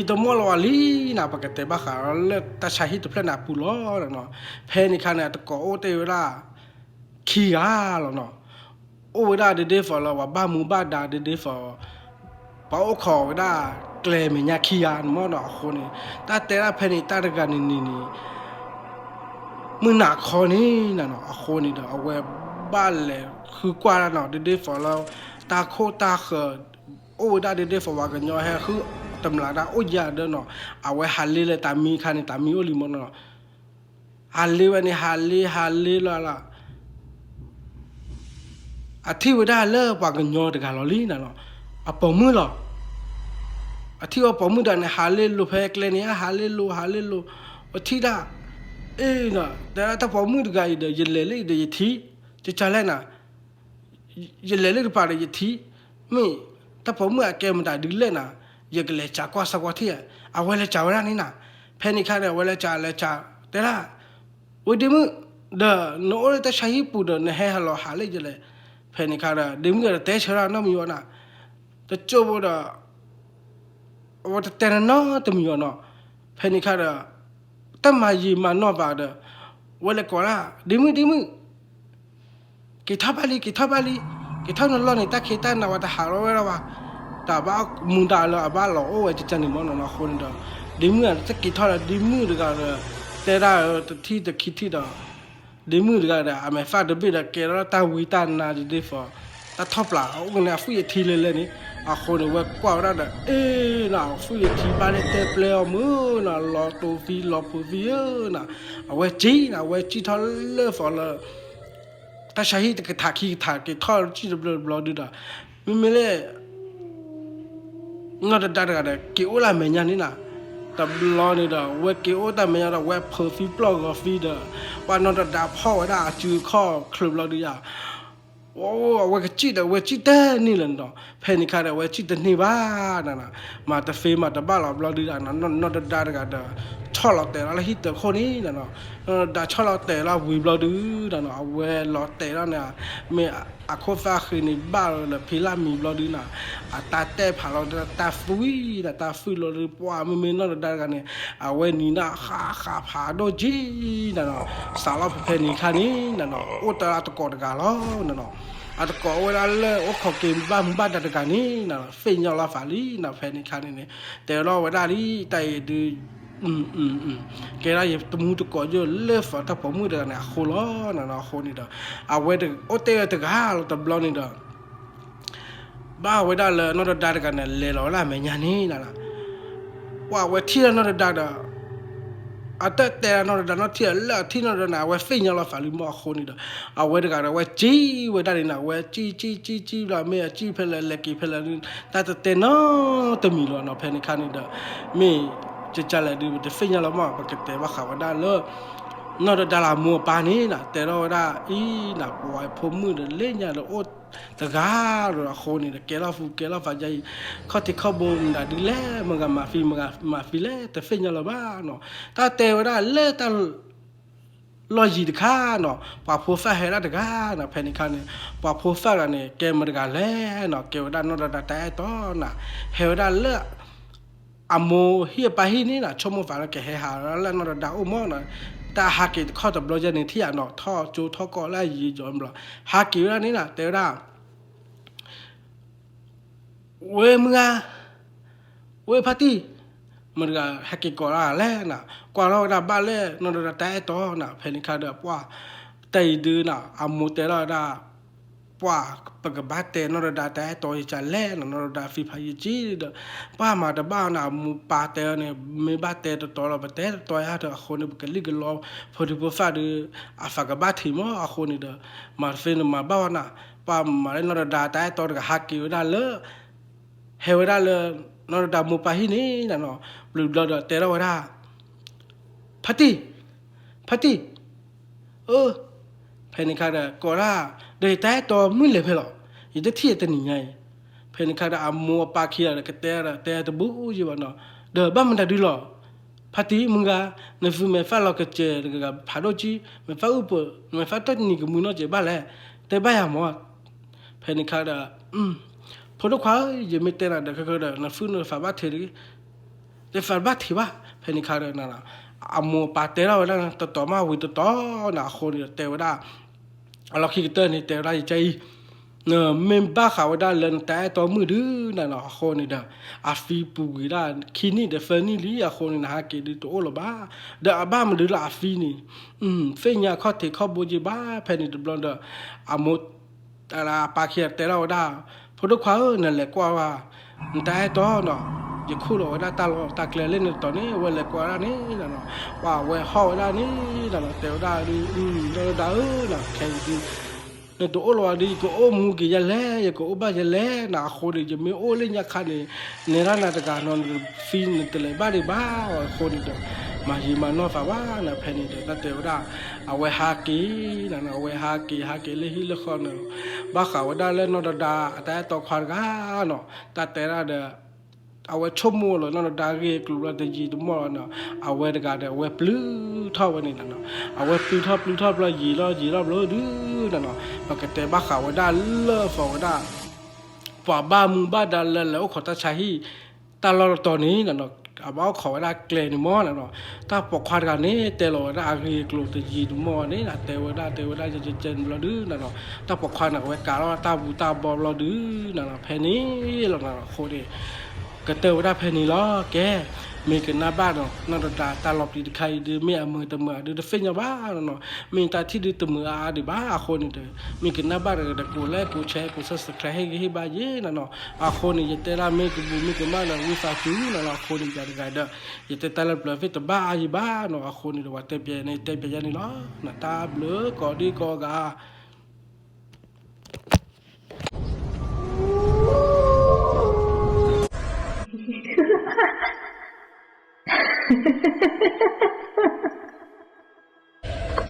တမီၢ်လၢၤဝဲလံနၤ ပကတဲဘၣ်ဃးလၢတၢ်ဆါဟံၣ်တဖျၢၣ်န့ၣ်အပူၤလီၤနီၤနီၤ, ဖဲန့ၣ်ခါန့ၣ် အတကိးအိၣ်တ့ၢ်ဝဲဒၣ် ခံဂၤလီၤနီၤ, အိၣ်ဝဲဒၣ်ဒ့ဒ့သီးလၢ ပှၤဘၣ်မူဘၣ်ဒါဒ့ဒ့သီး, ပှၤအိၣ်ခိးဝဲဒၣ်ကျဲမဲာ်ညါခံဂၤန့ၣ်မ့ၢ်နီၤ, အဃိန့ၣ် တၢ်တဲဒၣ်ဖဲန့ၣ် တၢ်တဂၤန့ၣ်န့ၣ်န့ၣ် မုၢ်နၤခီန့ၣ်နၤနီၤ, အဃိန့ၣ်ဒီး အဝဲဘၣ်လဲၤဃုကွၢ်ဒၣ်နီၤ ဒ့ဒ့သီးလၢ တၢ်ခိၣ်တၢ်ဃၢၤ အိၣ်ဝဲဒၣ်ဒ့ဒ့သီး ပှၤကညီဟဲဃုတမျးတၢ်အိၣ်ယၤဒီးနီၤ, အဝဲဟးလ့လၢတၢ်မံခါန့ၣ် တၢ်မံအိၣ်လံမ့ၢ်နီၤ, ဟးလ့ဝဲန့ၣ် ဟးလ့ ဟးလ့လီၤလီၤ အထံၣ်ဝဲဒၣ်လၢပှၤကညီတဂၤလီၤလံနၤနီၤ, အပိာ်မုၣ်လီၤ, အထံၣ်ဝဲပိာ်မုၣ်တဂၤန့ၣ် ဟးလ့လိၤဖဲကျဲန့ၣ် ဟးလ့လိၤ ဟးလ့လိၤ, အထံၣ်ဒၣ် အ့ဒီး တဲဒၣ်တၢ်ပိာ်မုၣ်တဂၤအံၤဒီး ယလဲၤလၢအံၤဒီးယထံၣ်, ကကလဲၣ်နၤ ယလဲၤလၢတပၤဒီးယထံၣ်, မ့ၢ်တၢ်ပိာ်မုၣ်အကဲမတၤဒုးလဲၣ်နၤ, ယကလဲၤစးကွၢ်စးကွၢ်ထံၣ်ဧါ, အဝဲလဲၤစးဝဲဒၣ်န့ၣ်နၤ, ဖဲန့ၣ်ခါန့ၣ် အဝဲလဲၤစးလဲၤစး, တဲဒၣ် ဝဲဒ့မုၣ်, ဒီးနအိၣ်လၢတၢ်ဆါဟံၣ်ပူၤဒီး နဟဲဟးလီၤဟးလၢယလဲၣ်, ဖဲန့ၣ်ခါဒီး ဒ့မုၣ်ဒီးတဲဆၢဒၣ်နီတမံၤဝဲနၤ, တစိၢ်ဖိဒီး အဝဲတတဲနီတမံၤအီၤနီၤ. ဖဲန့ၣ်ခါဒီး တၢ်မၤယံာ်မၤနီၢ်ဘၣ်ဒီး ဝဲလဲၤကိးဒၣ် ဒ့မုၣ်ဒ့မုၣ် က့ၤထီၣ်ဘၣ်လံ က့ၤထီၣ်ဘၣ်လံ, က့ၤထီၣ်နလီၢ်န့ၣ် တၢ်ခ့တၢ်နးဝဲတဟးလီၤဝဲဒၣ်ဘၣ်. တၢ်ဘၣ်မူဒါလၢအဘၣ်လီၤအိၣ်ဝဲကကန့ၣ်မ့ၢ်နီၤနီၤ အဃိန့ၣ်ဒီး ဒ့မုၣ်တက့ၤထီၣ်ဒီး ဒ့မုၣ်တဂၤဒီး တဲဒၣ်တထံၣ်တခံထံၣ်ဒီး ဒ့မုၣ်တဂၤဒီး အမဲာ်သၣ်တဘ့ၣ်ဒီး ကဲထီၣ်တၢ်ဝံတၢ်နါဒ်ဒ်သိး တၢ်ထီၣ်ပျၢ် အအိၣ်ကန့ၣ်အဖုၣ်အထံလဲၤလဲၤန့ၣ် အဃိန့ၣ် ဝဲကွၢ်ဝဲဒၣ်ဒီး အ့ၣ်နီၤ အဖုၣ်အထံဘၣ်လၢတဲပျဲအီၤမုၢ်နီၤ လီၤတိၤသံလီၤဖိသံဧၢနီၤ. အဝဲကံနီၤ အဝဲကံထီၣ်လၢသိးလၢ တၢ်ဆါဟံၣ်တကထးခံကထး က့ၤထီၣ်ကံတဘျီတဘျီဒုဒီး မ့မ့ၢ်လၢ နီၢ်တဒါတဂၤဒီး က့ၤအိၣ်လၢအမဲာ်ညါန့ၣ်နီၤ. တဘျီန့ၣ်ဒီး ဝဲက့ၤအိၣ်တၢ်မဲာ်ညါဒီး ဝဲဖုးသံပျီၢ်ဂီၤသံဒီး ပှၤနီၢ်တဒါဖီၣ်ဝဲဒၣ်အစုအခီၣ်ချၢဘျီဒုယၤ အဝဲကစံၣ်ဒီး အဝဲစံၣ်တန့ၢ်လၢၤနီၤ. ဖဲန့ၣ်ခါဒီး အဝဲစံၣ်တန့ၢ်ဘၣ်နီၤနီၤ. မၤတသ့မၤတဘၣ်လီၤဘျီဒုဒီး နီၢ်တဒါတဂၤဒီး ဆီၣ်လီၤတဲာ်လီၤလၢဟံၣ်တၢ်ခိၣ်န့ၣ်နီၤနီၤ. နီၢ်တဒါဆီၣ်လီၤတဲာ်လီၤဝံၤဘျီဒုဒီးနီၤ အဝဲလီၤတဲာ်လီၤန့ၣ် မ့ၢ်အခိၣ်သၣ်ဃ့န့ၣ်ဘၣ်လီၤဒီးဖံလၢမံၤဘျီဒုနီၤ အတၢ်တဲဖးလီၤတၢ်သွံၣ်ဒီးတၢ်သွံၣ်လီၤဒု ပှၤမ့မ့ၢ်နီၢ်တဒါတဂၤန့ၣ် အဝဲနံၤဒၣ်ဃးဃးဖးဒိၣ်ကံနီၤနီၤ. စးလီၤဖဲဖဲန့ၣ်ခါန့ၣ်နီၤနီၤ အိၣ်တ့ၢ်အတကိးတဂၤလီၤနီၤနီၤ. အတကိးအိၣ်ဝဲဒၣ်လၢအိၣ်ခိးက့ၤဘၣ်မူဘၣ်ဒါတဂၤန့ၣ်နီၤ သ့ၣ်ညါလီၤသးလံနီၤ. ဖဲန့ၣ်ခါန့ၣ်န့ၣ် တဲလီၤဝဲဒၣ်လံ တၢ်အံၤဒု ကဲဒၣ်ယတမူတကိးယိၣ်လၢသိးတၢ်ပိာ်မုၣ်တဂၤန့ၣ်အဃိလီၤနီၤနီၤ. အဃိန့ၣ်ဒီး အဝဲအိၣ်တ့ၢ်ဝဲတဂၤလီၤတဘျီန့ၣ်ဒီး ဘၣ်ဝဲဒၣ်လၢနီၢ်တဒါတဂၤန့ၣ် လဲၤလီၤဝဲဒၣ်အမဲာ်ညါန့ၣ်နီၤနီၤ. ပှၤဝဲထံၣ်လၢနီၢ်တဒါဒီး အတၢ်တဲဒၣ်နီၢ်တဒါနီၢ်ထံၣ်လၢအထံၣ်နီၢ်တဒါန့ၣ် အဝဲသ့ၣ်ညါလီၤသးလံမ့ၢ်အဃိန့ၣ်ဒီး အဝဲတဂၤဒီး အဝဲစံၣ်ဝဲဒၣ်န့ၣ်နီၤ အဝဲစံၣ်စံၣ်စံၣ်စံၣ်ဘျီ မ့ၢ်အစံၣ်ဖဲလဲၣ် လဲၤက့ၤဖဲလဲၣ် တၢ်တတဲနီတမံၤလီၤနီၤ. ဖဲန့ၣ်ခါန့ၣ်ဒီး မ့ၢ်ကကလဲၣ်ဒု ပတသ့ၣ်ညါလီၤမ့ၢ် ပကတဲဘၣ်ဃးဝဲဒၣ်လၢ နီၢ်တဒါလၢအမိၢ်အပၢ်န့ၣ်နီၤ တဲထီၣ်ဝဲဒၣ်အံၤနီၤ ပှၤဖိမုၣ်ဒီးလၢညါဒီးအိၣ်တဂၤဒီးအဃိန့ၣ်ဒီး ကဲထီၣ်ဖူကဲထီၣ်ဖးယါအံၤ ခီၣ်ထံးခီၣ်ဘိမတၤဒုလဲၣ် မတၤဂၤမၤသံ မတၤဂၤမၤသံလဲၣ် တသ့ၣ်ညါလၢၤဘၣ်နီၤ. တၢ်တဲဝဲဒၣ်လၢတၢ် လီၢ်ယံၤတခါနီၤ ပှၤဖိသၣ်ဟဲဒၣ်တဂၤနီၤ. ဖဲန့ၣ်ခါန့ၣ် ပှၤဖိသၣ်တဂၤန့ၣ် ကဲမတၤတဂၤလဲၣ်နီၤ ကဲဝဲဒၣ်နီၢ်တဒါတၢ်အဲၣ်တီနီၤ ဟဲဝဲဒၣ်လၢ အမိၢ်ဟံၣ်အပၢ်ဟံၣ်န့ၣ်နီၤ ဆိကမိၣ်သးလၢကဟဲဟးလၢနီၢ်တဒါအိၣ်မ့ၢ်နီၤ တၢ်ဟးက့ၤတခီၣ်တဘျီယဲန့ၣ်ထံၣ်ဧါနီၤ ထီၣ်ကၠိထီၣ်ကီၢ်လၢအယံၤယီၤဘျီ ဟးက့ၤဝဲဒၣ်န့ၣ်နီၤ တဲဝဲဒၣ် ဝဲမုၢ်ဂၤ ဝဲဖါတံၢ် မတၤဂၤဟဲက့ၤကိးလၢလဲၣ်နီၤ ကွၢ်ထီၣ်ဝဲဒၣ်ဘၣ်လၢနီၢ်တဒါတၢ်အဲၣ်တီနီၤ. ဖဲန့ၣ်ခါဒီးပှၤ တၢ်အံၤဒုနီၤ အမိၢ်တဲထီၣ်ဝဲဒၣ် ပှၤ ပကဘၣ်တဲနီၢ်တဒါတၢ်အဲၣ်တီယကလဲၣ်နီၤ နီၢ်တဒါသံဖးယံာ်ကံဒီး ပှၤမၤတဘၣ်နီၤ အမိၢ်ပၢ်တဲအီၤန့ၣ် မ့ၢ်ဘၣ်တဲတတီၤလီၤ ပတဲတတီၤယါဒီးအဃိန့ၣ် ပကလံၣ်ကလီ ဖိဒံဖိသၣ်ဒီး အသးကဘၣ်ထံးမ့ၢ်အဃိန့ၣ်ဒီး မၤတသ့န့ၣ်မၤဘၣ်ဝဲနီၤ ပှၤမၤလၢနီၢ်တဒါတၢ်အဲၣ်တီတဂၤဟးက့ၤဝဲဒၣ်လၢ ဟဲဝဲဒၣ်လၢ နီၢ်တဒါမိၢ်ပၢ်ဟံၣ်န့ၣ်နီၤ ဘျုးဘျီဒီးတဲထီၣ်ဝဲဒၣ် ဖါတံၢ် ဖါတံၢ် အၢ ဖဲန့ၣ်ခါဒီး ကိးဒၣ် ဒီးယတၢ်အဲၣ်တီမုၢ်လဲၤဖဲလဲၣ် ယတထံၣ်တနံၤညါအံၤ ဖဲန့ၣ်ခါဒီးအမိၢ်အပၢ်ခံဂၤဒီးကတဲဒီး တဲတဘူၣ်ယံၤဘၣ်နီၤ ဒီးဘၣ်မတၤဒုလီၤ ဖါတံၢ်မုၢ်ဂၤ နသုမဲာ်သၣ်လီၤကစဲၤတဂၤဂၤဖးဒိၣ်ကံ မဲာ်သၣ်အုၣ်ပၢၤ မဲာ်သၣ်တၢ်နံၤကမှံနီၢ်ကဲၤဘၣ်လဲၣ် တဲဘၣ်ယၤမး ဖဲန့ၣ်ခါဒီး ဖိဒိၣ်ခွါဧၢ ယမ့ၢ်တဲနၤဒီးခဲကဒီး နသုနသးဘၣ်ထံးတဂ့ၤ တသးဘၣ်ထံးဘၣ် ဖဲန့ၣ်ခါဒီး အမိၢ်အပၢ်တဲထီၣ်ဝဲဒၣ် တတီၤမးဝံၤတတီၤနီၤ အဃိန့ၣ်ဒီးတဲဝဲဒၣ် အလီၢ်ခံကတၢၢ်န့ၣ် တဲဝဲဒၣ်ယကအံၤ မ့ၢ်ဘၣ်ဃးဝဲဒၣ်လၢနတၢ်အဲၣ်တီမုၣ်ဒုနီၤနီၤ အဃိန့ၣ်ဒီး အသံပူၤကွံာ်ဒၣ်ခံနံၣ်ဒီးသၢနံၣ်လံ အဃိန့ၣ် နဟးက့ၤဒုတအိၣ်လၢၤဘၣ် ဒီးအဘၣ်မနုၤလၢအသံန့ၣ် သ့ၣ်ညါခီၣ်ထံးခီၣ်ဘိက့ၤဘၣ် ဖဲန့ၣ်တဘျီဒီး အမိၢ် အပၢ်ခံဂၤတဲထီၣ်ဝဲဒၣ် ဖိဒိၣ်ခွါဧၢ နလဲၤကွၢ်ဝဲ နတၢ်အဲၣ်တီနီၤ ယခူၣ်လီၤဝဲဒၣ်တၢ်လီၢ်တၢ်ကျဲလၢန့ၣ်တတီၤန့ၣ် အဝဲလဲၤကွၢ်ဝဲဒၣ်န့ၣ်နီၤ ပှၤအဝဲဟီၣ်ဝဲဒၣ်န့ၣ်နီၤ တဲဝဲဒၣ်ဒု နီၢ်တဒါဧၢနီၤ ခဲအံၤဒု နတအိၣ်လၢၤဘၣ်ဒု ယကအိၣ်မူက့ၤယဲလဲၣ် ယကအိၣ်ဘၣ်ယဲလဲၣ်နီၤ အဃိန့ၣ် ယမ့ၢ်အိၣ်လၢညါခါန့ၣ် နဲဒၣ်နၤတဂၤနီၤ နသံနတလဲၤဘၣ်ဒံးဘၣ်အဃိန့ၣ်ဒီး မၤယံာ်မၤနီၢ်သးဘၣ်နီၤ ဖဲန့ၣ်ဒီး တၢ်တဲဝဲဒၣ် အဝဲဟးက့ၤနီၤ အဝဲဟးက့ၤ ဟးက့ၤလၢဟံၣ်လၢဃီန့ၣ် ဘၣ်ဃးဝဲဒၣ်လၢနီၢ်တဒါအတၢ်အဲၣ်တီခွါတဂၤနီၤ တၢ်တဲဒၣ်ဒီး အဝဲဆိကမိၣ်လီၤ နီၢ်တဒါဂ့ၢ်ကျိၤဘျီတယံာ်တမီၢ်လီၤနီၤ အဝဲတဂၤဒီး အဝဲပျုၢ်ထီၣ်ဝဲန့ၣ်နီၤ အဝဲပျုၢ်ထီၣ်ပျုၢ်ထီၣ်ဘျီယံာ်လီၤယံာ်လီၤဘျီဒုနီၤနီၤ ပကတဲဘၣ်ဃးဝဲဒၣ်လၢသိးဝဲဒၣ် ပှၤဘၣ်မူဘၣ်ဒါလၢလဲၤအိၣ်ခိးတၢ်ဆါဟံၣ် တၢ်လီၢ်တတီၤန့ၣ်နီၤနီၤ, အဘၣ်အိၣ်ခိးဝဲဒၣ်ကျဲန့ၣ်မ့ၢ်နီၤနီၤ, တၢ်ပိာ်ခွါတဂၤန့ၣ် တဲလီၤဝဲဒၣ်အဂ့ၢ်အကျိၤတယံာ်တမီၢ်န့ၣ် တဲဝဲဒၣ်တဲဝဲဒၣ်ကဲကဲန့ၣ်ဘျီဒုနီၤနီၤ, တၢ်ပိာ်ခွါန့ၣ် အဝဲကးထီၣ်တၢ်ဘူၣ်တၢ်ဘီဘျီဒုနီၤနီၤ, ဖဲန့ၣ်လီၤနီၤနီၤ အဃိန့ၣ် ကတဲဝဲဒၣ်ဖဲန့ၣ်လီၤ. ကဲ မ့ၢ်ကနၣ်ဘၣ်ဒီး နီၢ်ဒီးတၢ် တၢ်လီၤပျံၤတခါအံၤဒုး မ့ၢ်အမုာ်တမုာ်အဒုး တသ့ၣ်ညါဘၣ်နီၤနီၤ, မ့ၢ်တၢ်ထံၣ်ဒုးတမုာ်အါအါဒံးဘၣ်. အဃိန့ၣ်ဒီး မ့ၢ်ကနၣ်ဘၣ်ဒီး ကိး like ကိး share ကိး subscribe ဟ့ၣ်ဂံၢ်ဟ့ၣ်ဘါယဲနီၤနီၤ. အဃိန့ၣ် ယတဲဒၣ်မ့ၢ်ကဘူးမ့ၢ်ကမၣ်ဒီး ဝံသးစူၤနီၤနီၤ. အဃိန့ၣ် ယၤတဂၤဒီး ယတဲတၢ်လၢပျၢၤသ့ၣ်တဘၣ်အါယံၤဘၣ်နီၤ. အဃိန့ၣ်ဒီး ပှၤတဲပျဲန့ၣ် တဲပျဲယဲန့ၣ်လီၤ. တၢ်ဘျုးကိးဒံကိးဂၤ